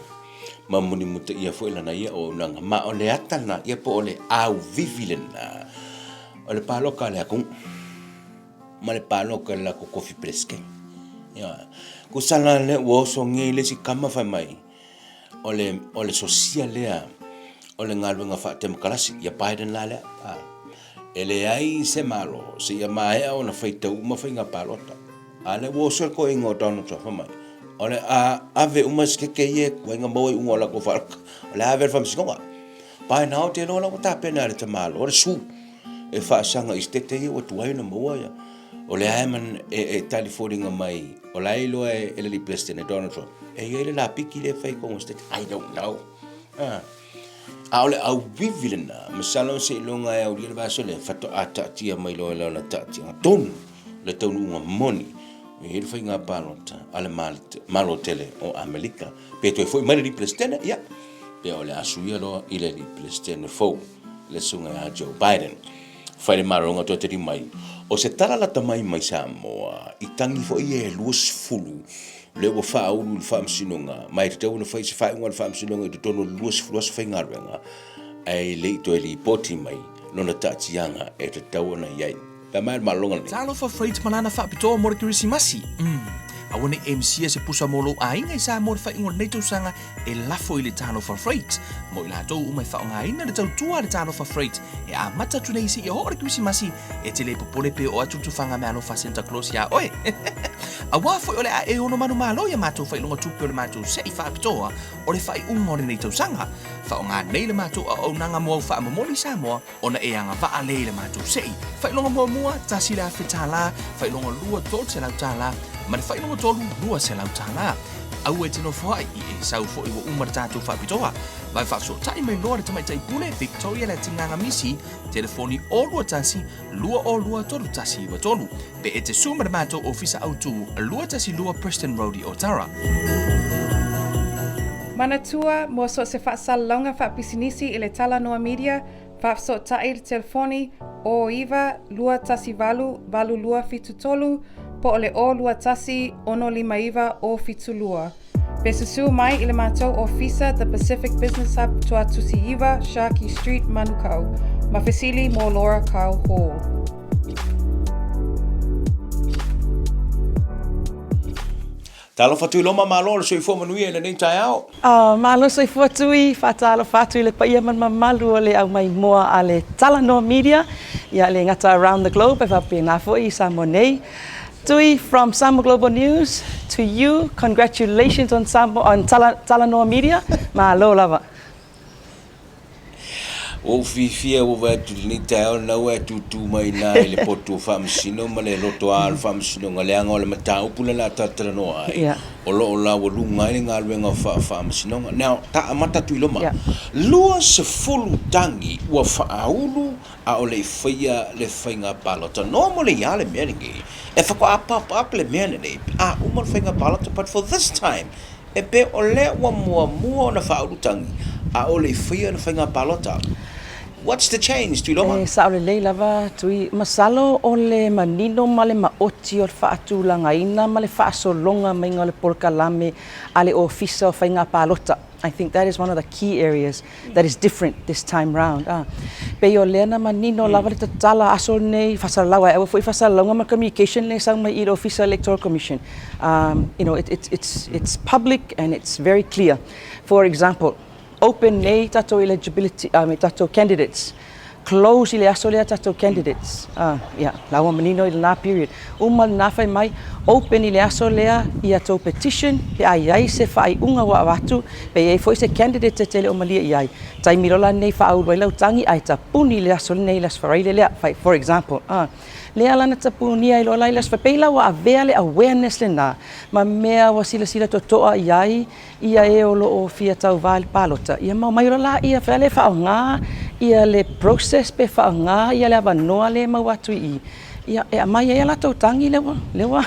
ma mulimulitaia foi lana ia auaunaga. Ma o le ata lena ia po o le auvivi lena o le paloka a le atunuu. ma le paloka i le latou kofi Peresetene. Ioe. Kusala lea ua oso nei le isi kama fai mai, o le, o le sosia lea o le galuega faatemokarasi, ia Biden la lea. A. E leai se Malo seia maea ona faitau uma faiga palota. A lea ua oso le toeaina o Donald Trump fai mai, o le a ave uma sikeke ia e tuai ona maua iuga o latou palota, o le a ave i le faamasinoga. By now, ou te iloa la ua tapena e le tamaloa le sue e faasaga i setete ia ua tuai ona maua ia. O lea e, man, e, e tali foliga mai, o la e iloa e, e le alii President e Donald Trump, e i ai le lapiki lea e fai i totonu o setete. I don't know. Ah. A o le auivi lena, masalo seiloga e aulia le vaiaso lea, faatoa taatia mai loa i lana taatiaga tonu le taunuuga moni e i ai le faiga palota a le Malo tele o Amerika. Pe toe foi mai le alii Peresetene, ia, pe o le a suia loa i le alii Peresetene fou, le susuga ia Joe Biden. Fai le malologa toe tali mai, o se tala lata mai mai Samoa, i tagi foi ia e 20 lea ua faaulu i le Faamasinoga, ma e tatau ona fai se faaiuga a le Faamasinoga i totonu o le 20 aso faigaluega, ae le i toe lipoti mai lona taatiaga e tatau ona i ai. Pe a maea le malologa lenei. Talofa Freight ma lana faapitoa mo le Kerisimasi. Umm. Aua ne i e misia se pusa mo lou aiga i Samoa i le faaiuga o lenei tausaga e lafo i le Talofa Freight. Mo i latou uma e faaaogaina le tautua a le Talofa Freight e amata atu nei seia oo le Kerisimasi, e te le popole pe oo atu le tufaga meaalofa a Santa Claus iā oe. Aua foi o le a e ono manumalo ia matou faailoga tupe o le matou sei faapitoa o le faaiuga o lenei tausaga. Faaaoga nei le matou auaunaga mo au faamomoli Samoa ona e agavaa lea i le matou sei. Faailoga muamua, $1,000, faailoga lua, $300, ma le faailoga tolu, $200. Aua e te nofoaʻi, i e sau foi ua uma le tatou faapitoa. Vave faafesootai mai loa le Tamaitai Pule, Victoria Leatigaga Misi, telefoni 021 202 3193. Pe e te sue ma le matou ofisa autu, 212 Preston Road i Otara. Manatua, mo so o se faasalalauga faapisinisi i le Talanoa Media, Faafesootai i le telefoni 09 218 8273 po o le 021 659 072. Pe susu mai i le matou ofisa The Pacific Business Hub Tuatusi 9 Sharkey Street, Manukau. Ma fesili mo Laura Kyle Hall. Talofa Tuiloma, malo le soifua manuia i lenei taeao. Malo soifua Tui, faatalofa atu i le paia ma le mamalu o le aumaimoa a le Talanoa Media, ia le gata around the globe ae faapena foi i Samoa nei. Tui, from Samoa Global News to you, congratulations on Samoa, on Talanoa Media, malo lava. Ua ou fiafia ua vaai atu i lenei taeao lena ua e tūtū mai ina i le potu o Faamasino ma le lotoa o le Faamasinoga leaga o le mataupu lea o le a talatalanoa ai o lo o laualuga ai le galuega faa-Faamasinoga. Now, ta amata atu i loma, 20 tagi ua faaulu a o le i faia le faiga palota. Normally lava le mea lenei, e faatoa pop up le mea lenei pe a uma le faiga palota but for this time, E pei o lea ua muamua ona faaulu tagi, a o le i faia le faiga palota. What's the change, Tuiloma? E sao lelei lava, Tui. Masalo o le manino ma le maoti o le faatulagaina ma le faasologa maiga o le polokalame a le Ofisa o Faiga Palota. I think that is one of the key areas that is different this time round. Ah. Pei o lea na manino lava le tatala aso nei faasalalau ai aua foi faasalalauga ma communication le sau mai i le Ofisa Electoral Commission. It's public and it's very clear. For example, open nei tatou eligibility, tatou candidates. Close i le aso lea tatou candidates. Ah, yeah, la ua manino i lena period. Uma lena fai mai, open i le aso lea ia tou petition, pe a i ai se faaiuga ua avatu, pe i ai foi se candidate e tele o malie i ai. Taimi loa la nei faaulu ai lau tagi ae tapuni i le aso lenei i le Aso Faraile lea, fai, for example. Ah, lea la na tapunia ai loa la i le Aso Faraile. Pei la ua avea le awareness lena ma mea ua silasila totoa i ai ia e o lo o fia tauva i le palota, ia ma omai loa laia fai lea e faaaoga ia le process pe faaaoga ia le avanoa lea e maua atu i i, ia e aumai ai a latou tagi lea ua lea ua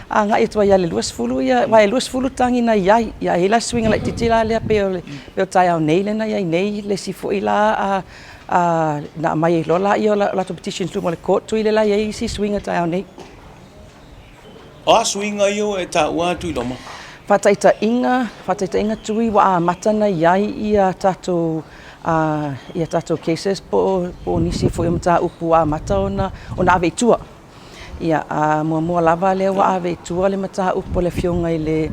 agai atu ai ia le 20 ia aua e 20 tagi na i ai, ia e i ai la se suiga laitiiti la lea pei o le pei o taeao nei lea na i ai nei le isi foi la a a na aumai ai loa laia o latou petitions i luma o le court tui lea la e i ai isi suiga taeao nei. O a suiga ia ua e taua atu i loma? Faataitaiga, faataitaiga tui ua amata ona i ai ia tatou ia tatou cases po o, po o nisi foi o mataupu ua amata ona, ona ave i tua. Ia, a muamua lava lea ua ave i tua le mataupu a le Afioga i le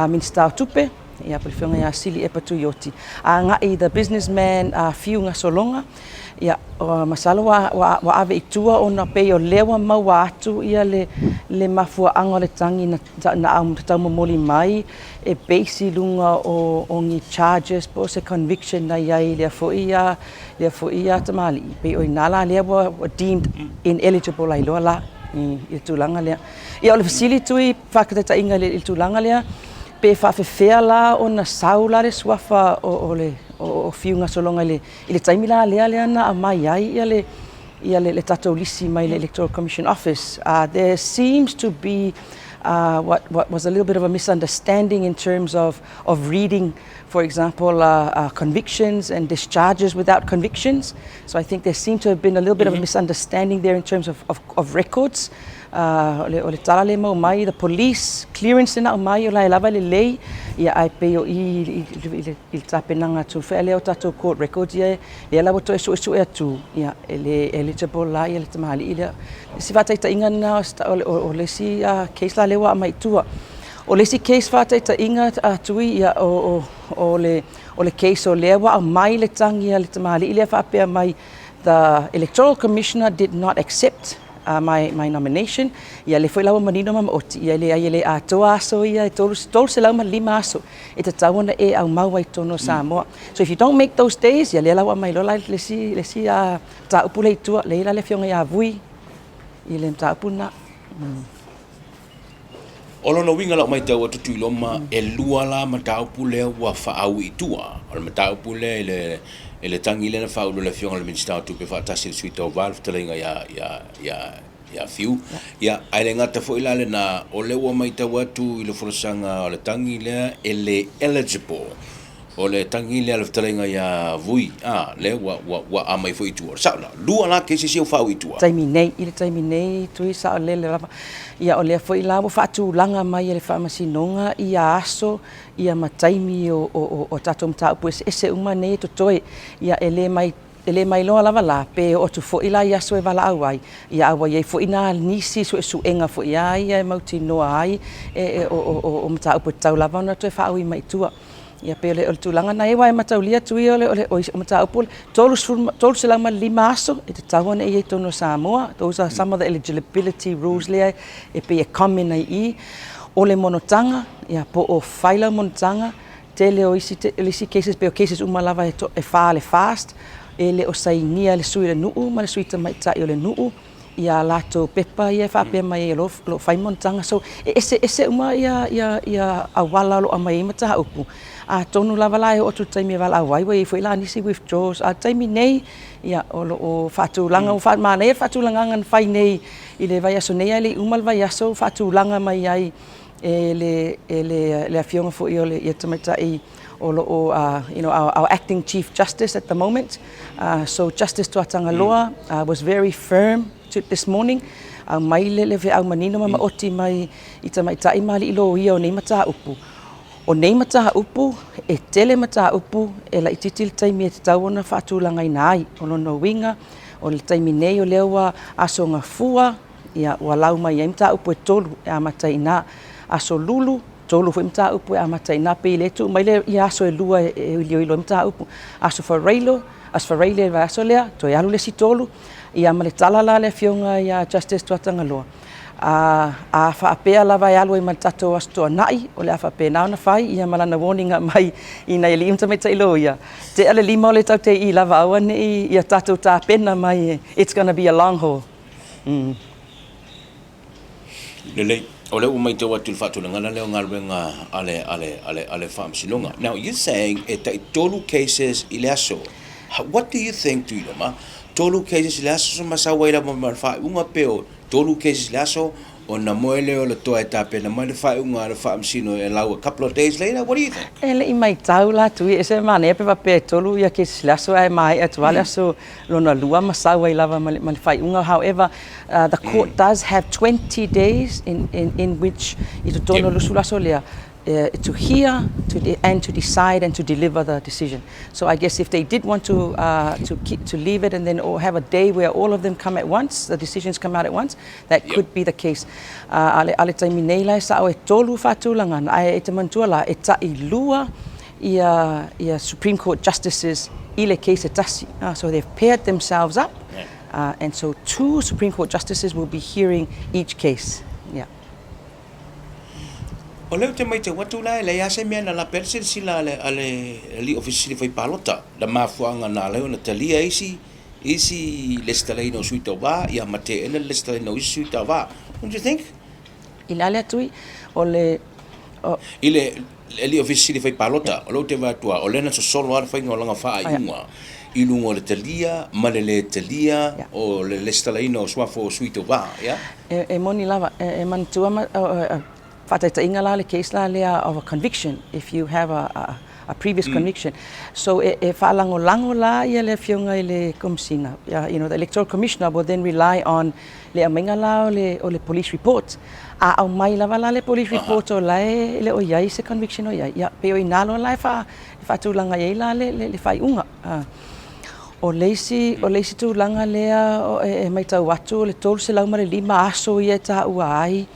Minisita o Tupe, ia po o le Afioga ia Sili Epa Tuioti, agai i the businessman Fiu Gasologa, Ia, masalo ua, ua, ua ave i tua ona pei o lea ua maua atu ia le, le mafuaaga o le tagi na, na, na taumomoli mai e base i luga o, o ni charges po o se conviction na i ai i lea foi a, lea foi a tamalii. Pei o i ina la lea ua, ua deemed ineligible ai loa la i, i le tulaga lea. Ia, o le fesili tui faataitaiga i le, i le tulaga lea, pe faafefea la ona sau la le suafa o, o le, o, o Fiu Gasologa i le, I le taimi la lea lea na aumai ai ia le ia le, le tatou lisi mai le Electoral Commission Office, there seems to be what was a little bit of a misunderstanding in terms of reading, for example, convictions and discharges without convictions. So I think there seemed to have been a little bit of a misunderstanding there in terms of records. O le, o le tala lea mau mai, the police clearance lena aumai, o la e lava e lelei, ia ae pei o i i, i, i, i le tapenaga atu fea lea o tatou court records ia, lea la ua toe suesue atu, ia, e le eligible la ia le tamalii lea. Le isi faataitaiga lena o, o, o le isi case la lea ua aumai i tua. O le isi case faataitaiga a Tui, ia, o, o, o, le, o le case o lea ua aumai le tagi a le tamalii lea faapea mai, the Electoral Commissioner did not accept my nomination, ia lea foi la ua manino ma maoti, ia e leai e le atoa aso ia e 305 aso e tatau ona e aumau ai i totonu o Samoa. So if you don't make those days, ia lea la ua aumai loa la le isi, le isi mataupu lea i tua, lea la le afioga ia Vui i le mataupu lena. O lona uiga lau matau atu Tuiloma, e lua la mataupu lea ua faaui i tua. O le mataupu lea i le i le tagi lea na faaulu e le Afioga i le Minisita o Tupe faatasi le Sui Tauva le fetalaiga ia ia ia ia Fiu. Ia, ae le gata foi la lena, o lea ua matau atu i le folasaga o le tagi lea e le eligible. O le tagi lea a le fetalaiga ia Vui, a, lea ua, ua, ua aumai foi i tua. O le sao lena. Lua la cases ia ua faaui i tua. Taimi nei, i le taimi nei, Tui, saolele lava. Ia, o lea foi la ua faatulaga mai e le Faamasinoga ia aso, ia ma taimi o, o, o, o tatou mataupu eseese uma nei e totoe. Ia, e le mai, e le mailoa lava la, pe oo atu foi la i aso e valaau ai, ia a ua i ai foi nā nisi suesuega foi a ia e mautinoa ai e, e, o, o, o, o mataupu e tatau lava ona toe faaui mai i tua. Ia pei o le, o le tulaga lena aua e mataulia atu ia o le, o le, o mataupu o le 30, 305 aso e tatau ona e i ai i totonu o Samoa. Those are some of the eligibility rules lea e pei e common ai i i. O le monotaga, ia po o fai lau monotaga, tele o isi, o isi cases pei o cases uma lava e, to, e fa le fast, e le o sainia e le sui o le nuu ma le sui tamaitai o le nuu. Ia a latou pepa ia e faapea mai ai o lo o fai monotaga. So, e eseese uma ia, ia, ia auala o lo o aumai ai mataupu. Atonu lava la e oo atu i le taimi e valaau ai, ua i ai foi la nisi withdraws. A o le taimi nei, ia, o lo o faatulaga, ua manaia le faatulagaga na fai nei i le vaiaso nei, ae le i uma le vaiaso ua faatulaga mai ai e le, e le, le afioga foi o le, ia tamaitai O lo o you know, our, our acting Chief Justice at the moment. So Justice Tuatagaloa was very firm to, this morning. Aumai le, le feau manino ma maoti mai i tamaitai ma alii loia o nei mataupu. O nei mataupu, e tele mataupu e laitiiti le taimi e tatau ona faatulagaina ai. O lona uiga, o le taimi nei o lea ua aso gafua, ia, ua lau mai ai mataupu e tolu e amata i ina. Aso Lulu, tolu foi mataupu e amata i ina. Pei lea e tuu mai le, ia aso e lua e iloilo ai mataupu. Aso Farailo, Aso Faraile i le vaiaso lea, toe alu le isi tolu, ia ma le tala la a le Afioga ia Justice Tuatagaloa, a, a faapea lava e alu ai ma le tatou Aso Toonai, o le a faapena ona fai, ia ma lana warning mai i nai alii ma tamaitai loia, tea le lima o le tatou te i lava aua ne i ia tatou tapena mai, it's gonna be a long haul. Mm. Lelei, o lea ua matau atu i le faatulagaga lea o galuega a le, a le, a le, a le Faamasinoga. Now, you're saying e tai tolu cases i le aso. What do you think, Tuiloma? Tolu cases i le aso ma sau ai lava ma le faaiuga pe o tolu cases i le aso ona moe lea o le toa e tapena mai le faaiuga a le Faamasino e lau a couple of days later? What do you think? E le i maitau la Tui, e se manaia pe faapea e tolu ia cases i le aso ae maea atu lava le aso lona lua ma sau ai lava ma le, ma le faaiuga. However, the court does have 20 days in, in, in which i totonu o le 20 aso lea to hear to de and to decide and to deliver the decision. So I guess if they did want to, to, keep, to leave it and then or have a day where all of them come at once, the decisions come out at once, that could be the case. A le, a le taimi nei la e sao e tolu faatulagana, ae e te manatua la, e ta'i lua ia, ia Supreme Court Justices i le case e tasi. So they've paired themselves up, and so two Supreme Court Justices will be hearing each case. Yeah. O lea ou te matau atu la e leai lava se mea na lape ai le silasila a le, a le alii Ofisa Sili Faipalota, le mafuaaga na ala ai ona talia isi, isi lesitalaina o sui tauva, ia ma teena le lesitalaina o isi sui tauva. Don't you think? I le ale atu i, o le, o. I le alii Ofisa Sili Faipalota, o lea ou te vaai atu lava, o lea na sosolo lava le faiga o lana faaiuga i luga o le talia ma le lē talia o le lesitalaina o suafa o sui tauva. Yeah? E moni lava, e manatua ma, faataitaiga la le case la lea of a conviction, if you have a, a previous conviction. So e, e faalagolago la ia le afioga i le Komesina, you know, the Electoral Commissioner will then rely on le aumaiga la o le, o le police report. A aumai lava la le police report o la e le o i ai se conviction o i ai, ia, pei o i ina loa la e, faa, e faatulaga ai la le, le, le faaiuga. O le isi, o le isi tulaga lea e, e matau atu o le 305 aso ia e taua ai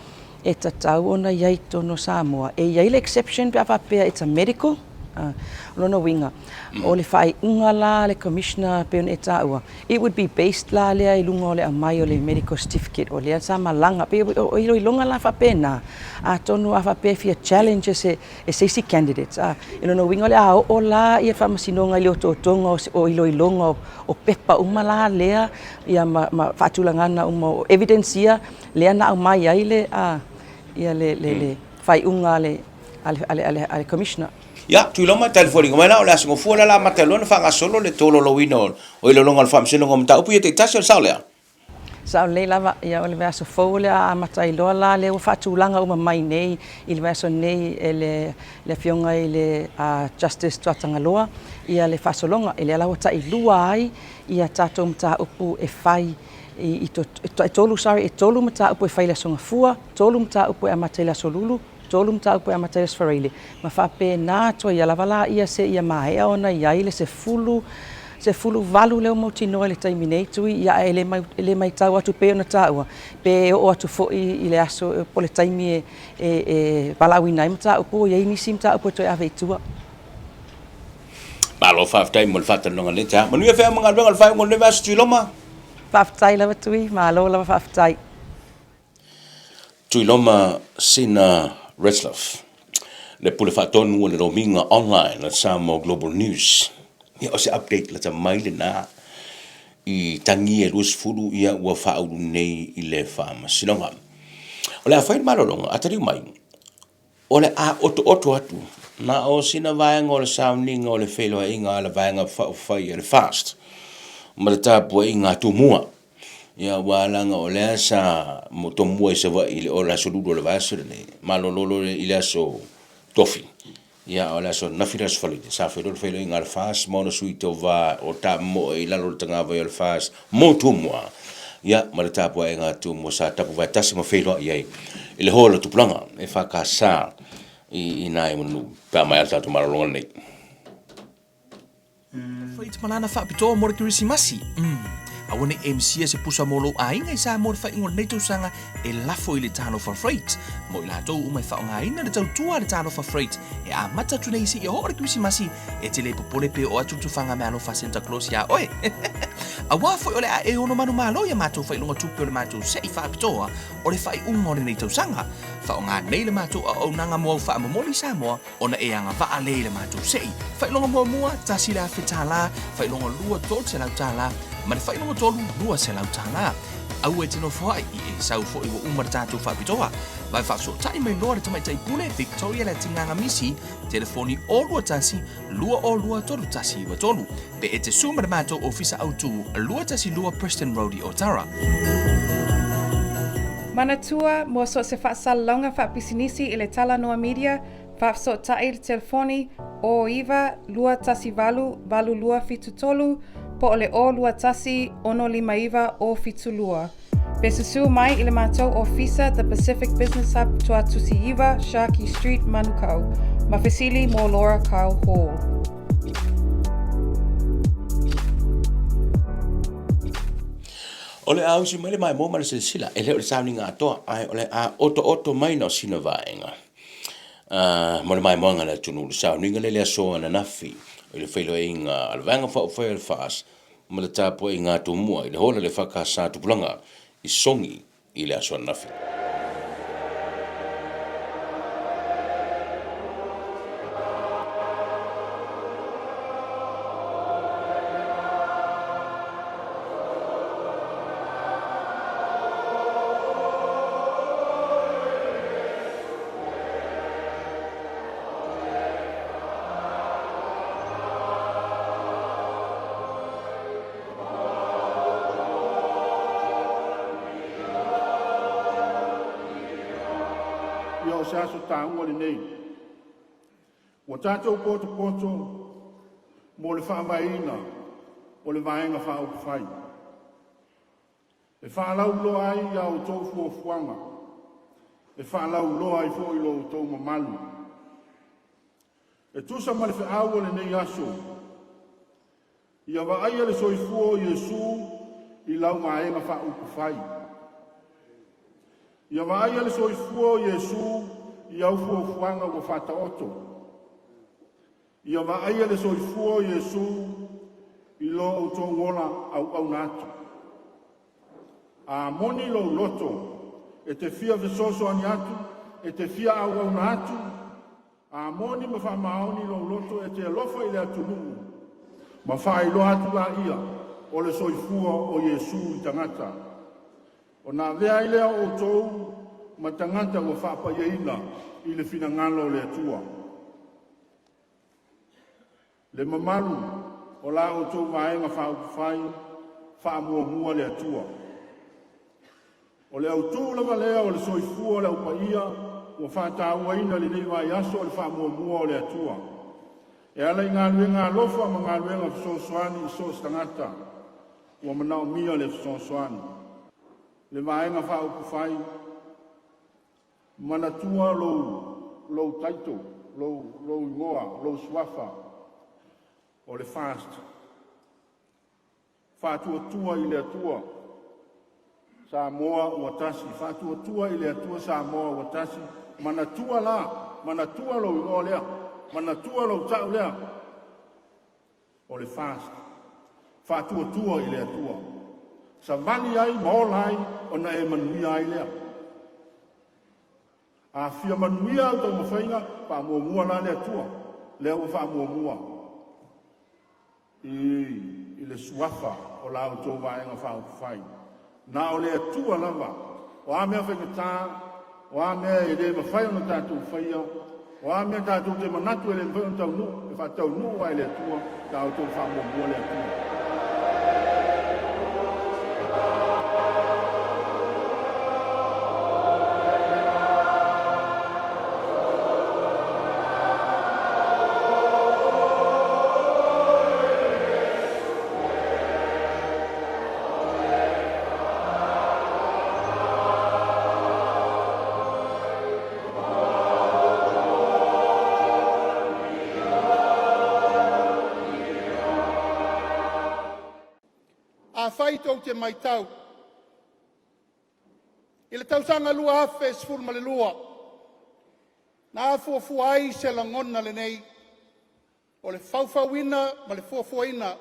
e tatau ona i ai i totonu o Samoa. E i ai le exception pe a faapea it's a medical, o lona uiga, o le faaiuga la a le Commissioner pei ona e taua, it would be based la lea i luga o le aumai o le medical certificate o lea sa malaga. Pei o iloiloga la faapena, atonu a faapea e fia challenge e se, e se isi candidate, i lona uiga o le a oo la ia Faamasinoga i le otootoga o iloiloga o pepa uma la lea ia ma, ma faatulagaga uma o evidence ia lea na aumai ai le, a, ia le, le, le faaiuga a le, a le, a le, a le, a le Commissioner. Ia, tuiloma, tali foliga mai la, o le aso gafua lea o le a amata loa ona faagasolo le tolaulauina o iloiloga o le Faamasinoga o Mataupu ia taitasi, o le sao lea? Sao lelei lava, ia o le vaiaso fou o le a amata ai loa la, lea ua faatulaga uma mai nei i le vaiaso nei e le, le Afioga i le Justice Tuatagaloa ia le faasologa, e lea la ua tailua ai ia tatou mataupu e fai i, i to, e tolu, sorry, e tolu mataupu e fai i le Aso Gafua, tolu mataupu e amata i le Aso Lulu, tolu mataupu e amata i le Aso Faraile, ma faapena atu ai lava laia seia maea ona i ai le sefulu, 18 lea ua mautinoa i le taimi nei, Tui, ia ae le, e le maitau atu pei ona taua, pe oo atu foi i le aso po o le taimi e, e, e valaauina ai mataupu, o i ai nisi mataupu e toe ave i tua. Malo faafetai mo le faatalanoaga nei taeao. Manuia feau ma galuega o le faaiuga o lenei vaiaso Tuiloma. Faafetai lava Tui, malo lava faafetai. Tuiloma Sina Retzlaff, le Pule Faatonu o le Lomiga Online a Samoa Global News. Ia, o se update lata mai lena i tagi e 20 ia ua faaulu nei i le Faamasinoga. O le a fai le malologa, a taliu mai, O le a otooto atu na o sina vaega o le sauniga o le feiloaiga a le Vaega Faaupufai a le FAST ma le tapuaiga a Tumua. Ia, ua alaga o lea sa tomua i Savaii i le o le aso Lulu o le vaiaso lenei, malolo loa i le aso Tofi. Ia, o le aso ananafi le Aso Faraile, sa feiloai le feiloaiga a le FAST ma ona sui tauva o Tamoe i lalo o le tagavai o le FAST mo Tumua, ia, ma le tapuaiga a Tumua sa tapuvae tasi ma feiloai ai i le hall o Tupulaga e FKS i ina i Mulinuu pe a maea le tatou malologa lenei. Freight ma lana faapitoa mo le Kerisimasi. Umm. Aua ne i e misia se pusa mo lou aiga i Samoa i le faaiuga o lenei tausaga e lafo i le Talofa Freight. Mo i latou uma e faaaogaina le tautua a le Talofa Freight e amata atu nei seia oo le Kerisimasi, e te le popole pe oo atu le tufaga meaalofa a Santa Claus iā oe. Aua foi o le a e ono manumalo i a matou faailoga tupe o le matou sei faapitoa o le faaiuga o lenei tausaga. Faaaoga nei le matou auaunaga mo au faamomoli i Samoa ona e agavaa lea i le matou sei. Faailoga muamua, $1,000, faailoga lua, $300, ma le faailoga tolu, $200. Aua e te nofoaʻi, i e sau foi ua uma le tatou faapitoa. Vae faafesootai mai loa le Tamaitai Pule, Victoria Leatigaga Misi, telefoni 021 202 3193. Pe e te sue ma le matou ofisa autu, 212 Preston Road i Otara. Manatua, mo so o se faasalalauga faapisinisi i le Talanoa Media, faafesootai i le telefoni 09 218 8273 po o le 021 659 072. Pe susu mai i le matou ofisa The Pacific Business Hub Tuatusi 9 Sharkey Street, Manukau. Ma fesili mo Laura Kyle Hall. O le a usi mai le maimoa ma le silasila, e le o le sauniga atoa, ae o le a otooto mai na o sina vaega mo le maimoaga a le atunuu. Le sauniga lea i le aso ananafi i le feiloaiga a le Vaega Faaupufai a le FAST ma le tapuaiga a Tumua i le hola i le FKS Tupulaga i Sogi i le aso ananafi. Ia o se aso taua lenei ua tatou potopoto mo le faavaeina o le Vaega Faaupufai e faalauiloa ai a outou fuafuaga, e faalauiloa ai foi lo outou mamalu. E tusa ma le feau o lenei aso, ia vaaia le soifua o Iesu i lau Vaega Faaupufai. Ia vaaia le soifua o Iesu i au fuafuaga ua faataoto. Ia vaaia le soifua o Iesu i lo outou ola auauna atu. A moni lou loto e te fia fesoasoani atu, e te fia auauna atu, a moni ma faamaoni lou loto e te alofa i le atunuu, ma faailoa atu laia o le soifua o Iesu i tagata. Ona avea ai lea o outou ma tagata ua faapaiaina i le finagalo o le Atua. Le mamalu o la outou Vaega Faaupufai, faamuamua le Atua. O le autu lava lea o le soifua o le Au Paia ua faatauaina i lenei vaiaso o le faamuamua o le Atua. E ala i galuega alofa ma galuega fesoasoani i so o se tagata ua manaomia le fesoasoani. Le Vaega Faaupufai, manatua lou, lou title, lou, lou igoa, lou suafa o le FAST. Faatuatua i le Atua Samoa ua tasi, faatuatua i le Atua Samoa ua tasi, manatua la, manatua lou igoa lea, manatua lou tau lea o le FAST, faatuatua i le Atua. Savali ai ma ola ai ona e manuia ai lea. A fia manuia au taumafaiga, faamuamua la le Atua, lea ua faamuamua i le suafa o la outou Vaega Faaupufai. Na o le Atua lava. O a mea faigata, o a mea e le mafai ona tatou faia, o a mea tatou te manatu e le mafai ona taunuu, e faataunuu lava e le Atua pe a outou faamuamua le Atua. tou te matau i le tausaga 2012, na afuafua ai se lagona lenei o le faufauina ma le fuafuaina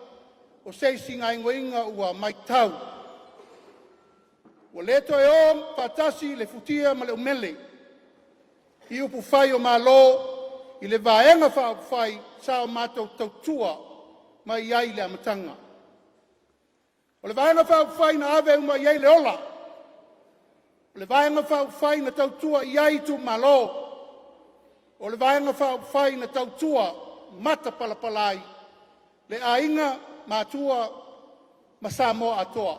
o se isi gaoioiga ua matau ua le toe o faatasi le futia ma le umele i upufai o Malo i le Vaega Faaupufai sa o matou tautua mai ai i le amataga. O le Vaega Faaupufai na ave uma i ai le ola, o le Vaega Faaupufai na tautua i ai itumalo, o le Vaega Faaupufai na tautua matapalapala ai le aiga matua ma Samoa atoa.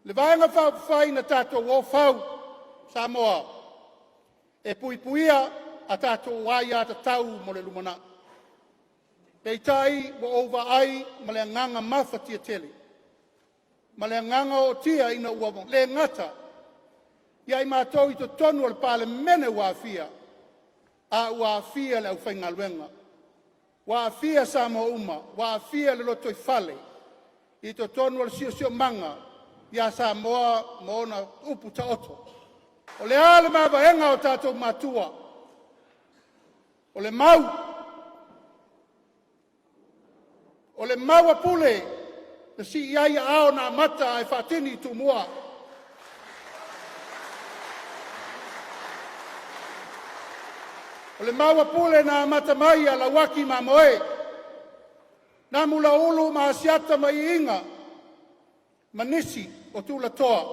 Le Vaega Faaupufai na tatou o fau Samoa e puipuia a tatou aiatatau mo le lumanai. Peitai ua ou vaai ma le agaga mafatia tele ma le agaga ootia ina ua le gata ia i matou i totonu o le Palemene ua aafia, a ua aafia le aufaigaluega, ua aafia Samoa uma, ua aafia le lotoifale i totonu o le siosiomaga ia Samoa ma ona upu taoto. O le a le mavaega a o tatou matua? O le mau a Pule na sii ai aao na amata ae faatini i Tumua. O le mau a Pule na amata mai ia Lauaki ma Amoe, Namulauulu ma Asiata ma Iiiga ma nisi o tulatoa,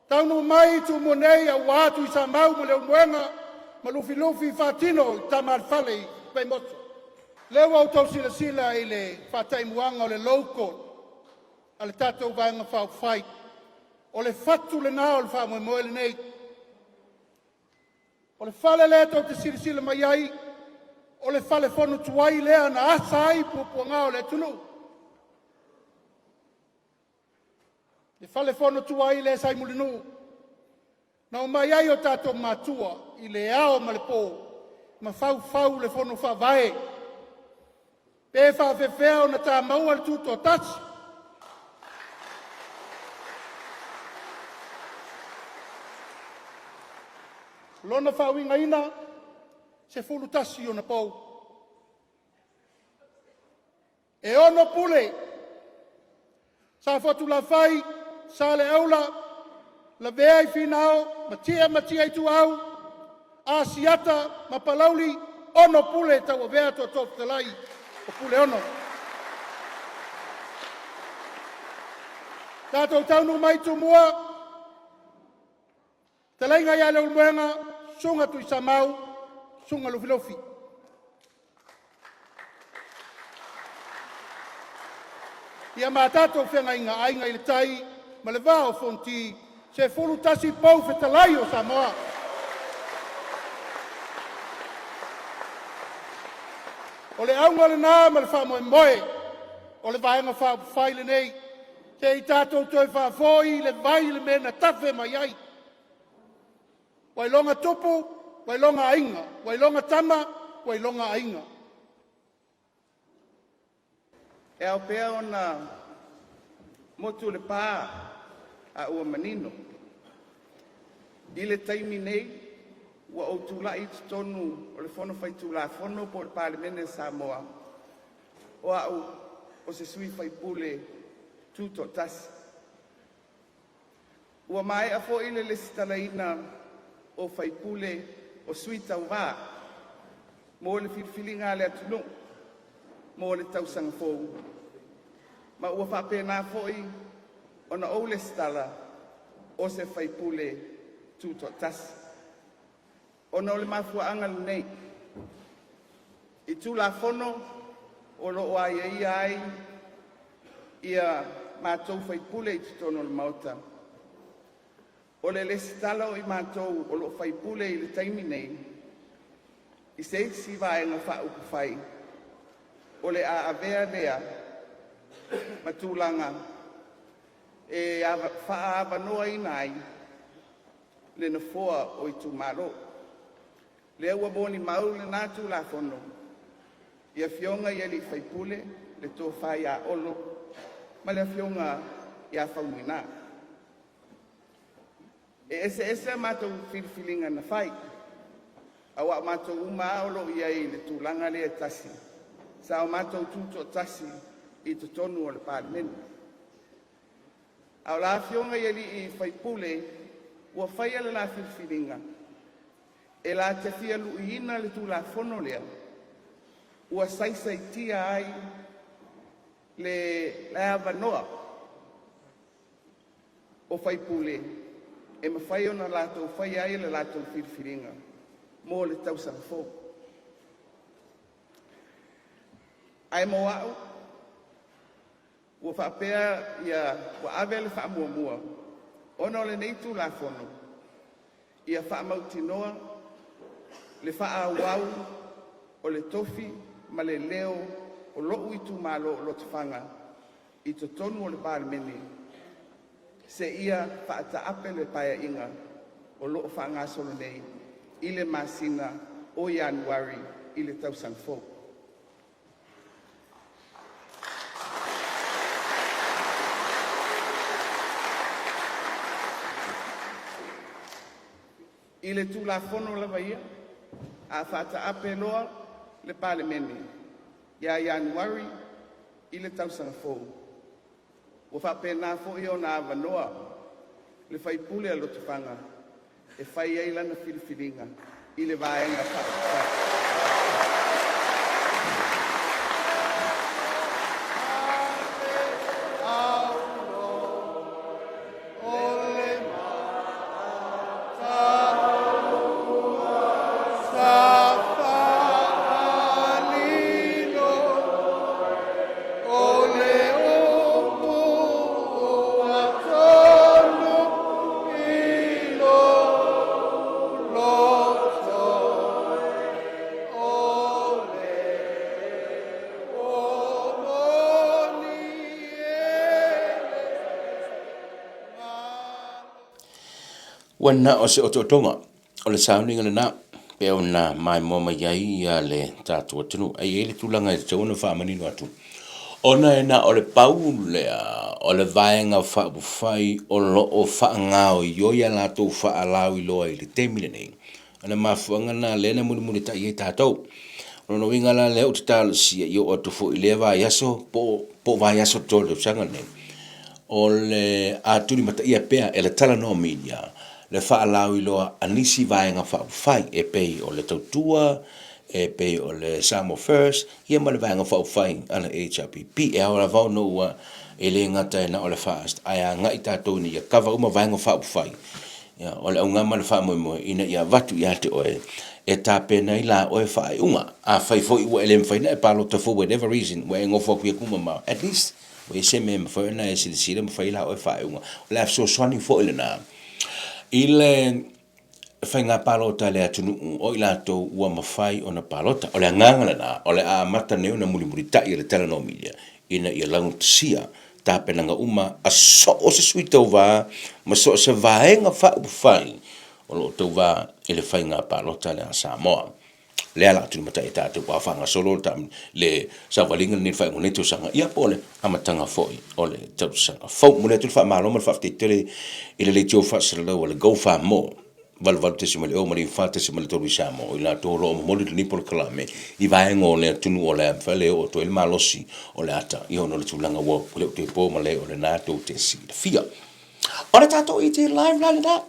taunuu mai i Tumua nei aua Tuisamau ma Leulumoega ma Lufilufi faatino i tama a le fale i Vaimoso. O Lea ua outou silasila i le faataimuaga o le logo a le tatou Vaega Faaupufai, o le fatu lena o le faamoemoe lenei. O le fale lea tou te silasila mai ai, o le fale fono tuai lea na asa ai puapuaga o le atunuu, le fale fono tuai lea sa i Mulinuu na omai ai o tatou matua i le ao ma le po ma faufau le fono faavae. Pe faapefea ona ta maua le tutoatasi? O lona faauigaina, 11 ona pou. E 6 Pule, Safotulafai, Saleaula, Lavea i Finao, Matia Matia Ituau, Asiata ma Palauli, 6 Pule e tauavea tootoo fetalai o Puleono. Tatou taunuu mai i Tumua, fetalaiga ia Leulumoega, susuga Tuisamau, susuga Lufilufi. Ia ma tatou feagaiga Aiga i le Tai ma le Vaa o Fonoti, 11 pou fetalai o Samoa. O le auga lena ma le faamoemoe o le Vaega Faaupufai lenei, se i tatou toe faafoi le vai i le mea na tafe mai ai. Ua iloga tupu, ua iloga aiga, ua iloga tama, ua iloga aiga. E ao pea ona motu le pa a ua manino. I le taimi nei ua ou tulai i totonu o le Fono Faitulafono po o le Palemene o Samoa, o a'u o se sui usufono tutoatasi. Ua maea foi le lesitalaina o faipule o sui tauva mo le filifiliga a le atunuu mo le tausaga fou, ma ua faapena foi ona ou lesitala o se faipule tutoatasi. Ona o le mafuaaga lenei, i Tulafono o lo o aiaia ai ia matou faipule i totonu o le Maota, o le lesitala o i matou o lo o faipule i le taimi nei i se isi Vaega Faaupufai, o le a avea lea ma tulaga e faaavanoaina ai le nofoa o itumalo. Lea ua molimau lena Tulafono i afioga i sui usufono, le Tofa ia Olo. ma le Afioga ia Faumuina. E eseese a matou filifiliga na fai, auā o matou uma lava o lo o i ai i le tulaga lea e tasi, sa o matou tutoatasi i totonu o le Palemene. A o la afioga i alii faipule ua faia le la filifiliga e la te fia luiina le Tulafono lea ua saisaitia ai le avanoa o faipule e mafai ona latou faia ai le latou filifiliga mo le tausaga fou. Ae mo a'u ua faapea ia ua ave le faamuamua ona o lenei Tulafono ia faamautinoa le faaauau o le tofi ma le leo o lo'u itumalo o Lotofaga i totonu o le Palemene seia faataape le Paeaiga o lo o faagasolo nei i le masina o Ianuari i le tausaga fou. I le Tulafono lava ia, a faataape loa le Palemene ia Ianuari i le tausaga fou, ua faapena foi ona avanoa le faipule a Lotofaga e fai ai lana filifiliga i le Vaega Faaupufai. Ua na o se otootoga o le sauniga lena pe ona maimoa mai ai ia le tatou atunuu. Ai e i ai le tulaga e tatau ona faamanino atu, ona e na o le pau lea o le Vaega Faaupufai o lo o faagaoioi a latou faalauiloa i le taimi lenei. O le mafuaaga lena lea na mulimulitai ai tatou. O lona uiga la lea ou te talosia ia oo atu foi i lea vaiaso po o vaiaso totoe o le tausaga lenei, o le a tulimataia pea e le Talanoa Media le faalauiloa a nisi Vaega Faaupufai e pei o le Tautua, e pei o le Samoa First, ia ma le Vaega Faaupufai a le HRPP. E ao lava ona ua e le gata e na o le FAST, ae agai tatou ina ia kava uma Vaega Faaupufai. Ia, o le auga ma le faamoemoe ina ia avatu ia te oe e tapena ai la oe faaiuga. Afai foi ua e le mafai ona e palota for whatever reason, ua e nofo atu i atunuu mamao, at least ua i ai se mea e mafai ona e silasila ma fai la oe faaiuga. O le a fesoasoani foi lena i le faiga palota a le atunuu o i latou ua mafai ona palota. O le agaga lena, o le a amata nei ona mulimulitai e le Talanoa Media ina ia laugatasia tapenaga uma a so o se sui tauva ma so o se vaega faaupufai o lo o tauva i le faiga palota lea a Samoa. Lea la tulimatai e tatou a faagasolo le savaliga lenei i le faaiuga o lenei tausaga, ia po o le amataga foi o le tausaga fou. Momoli atu le faamalo ma le faafetai tele i le leitio faasalalau a le Go Farm More 88.0 ma le 94.3 i Samoa, o i latou o lo o momoli lenei polokalame i vaega o le atunuu o le a mafai le oo atu ai le malosi o le ata, ia ona o le tulaga ua le o toe po ma le o lena tou te silafia. O le tatou ET Live la lena.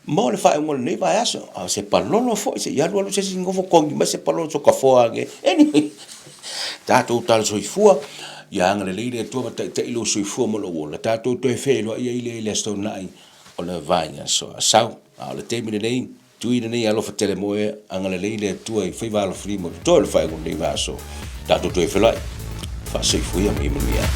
Mo le faaiuga o lenei vaiaso, a o se palolo foi se i alu alu se isi nofo kogi mai se palolo sokafoa age. Anyway, tatou tala soifua, ia agalelei le Atua ma taitai lou soifua ma lou ola. Tatou toe feiloai ai lea i le Aso Toonai o le vaiaso a sau. A o le taimi lenei, tui lenei alofa tele mo oe, agalelei le Atua i faiva alofilima o totoe o le faaiuga o lenei vaiaso. Tatou toe feiloai, faasoifua ia ma ia manuia.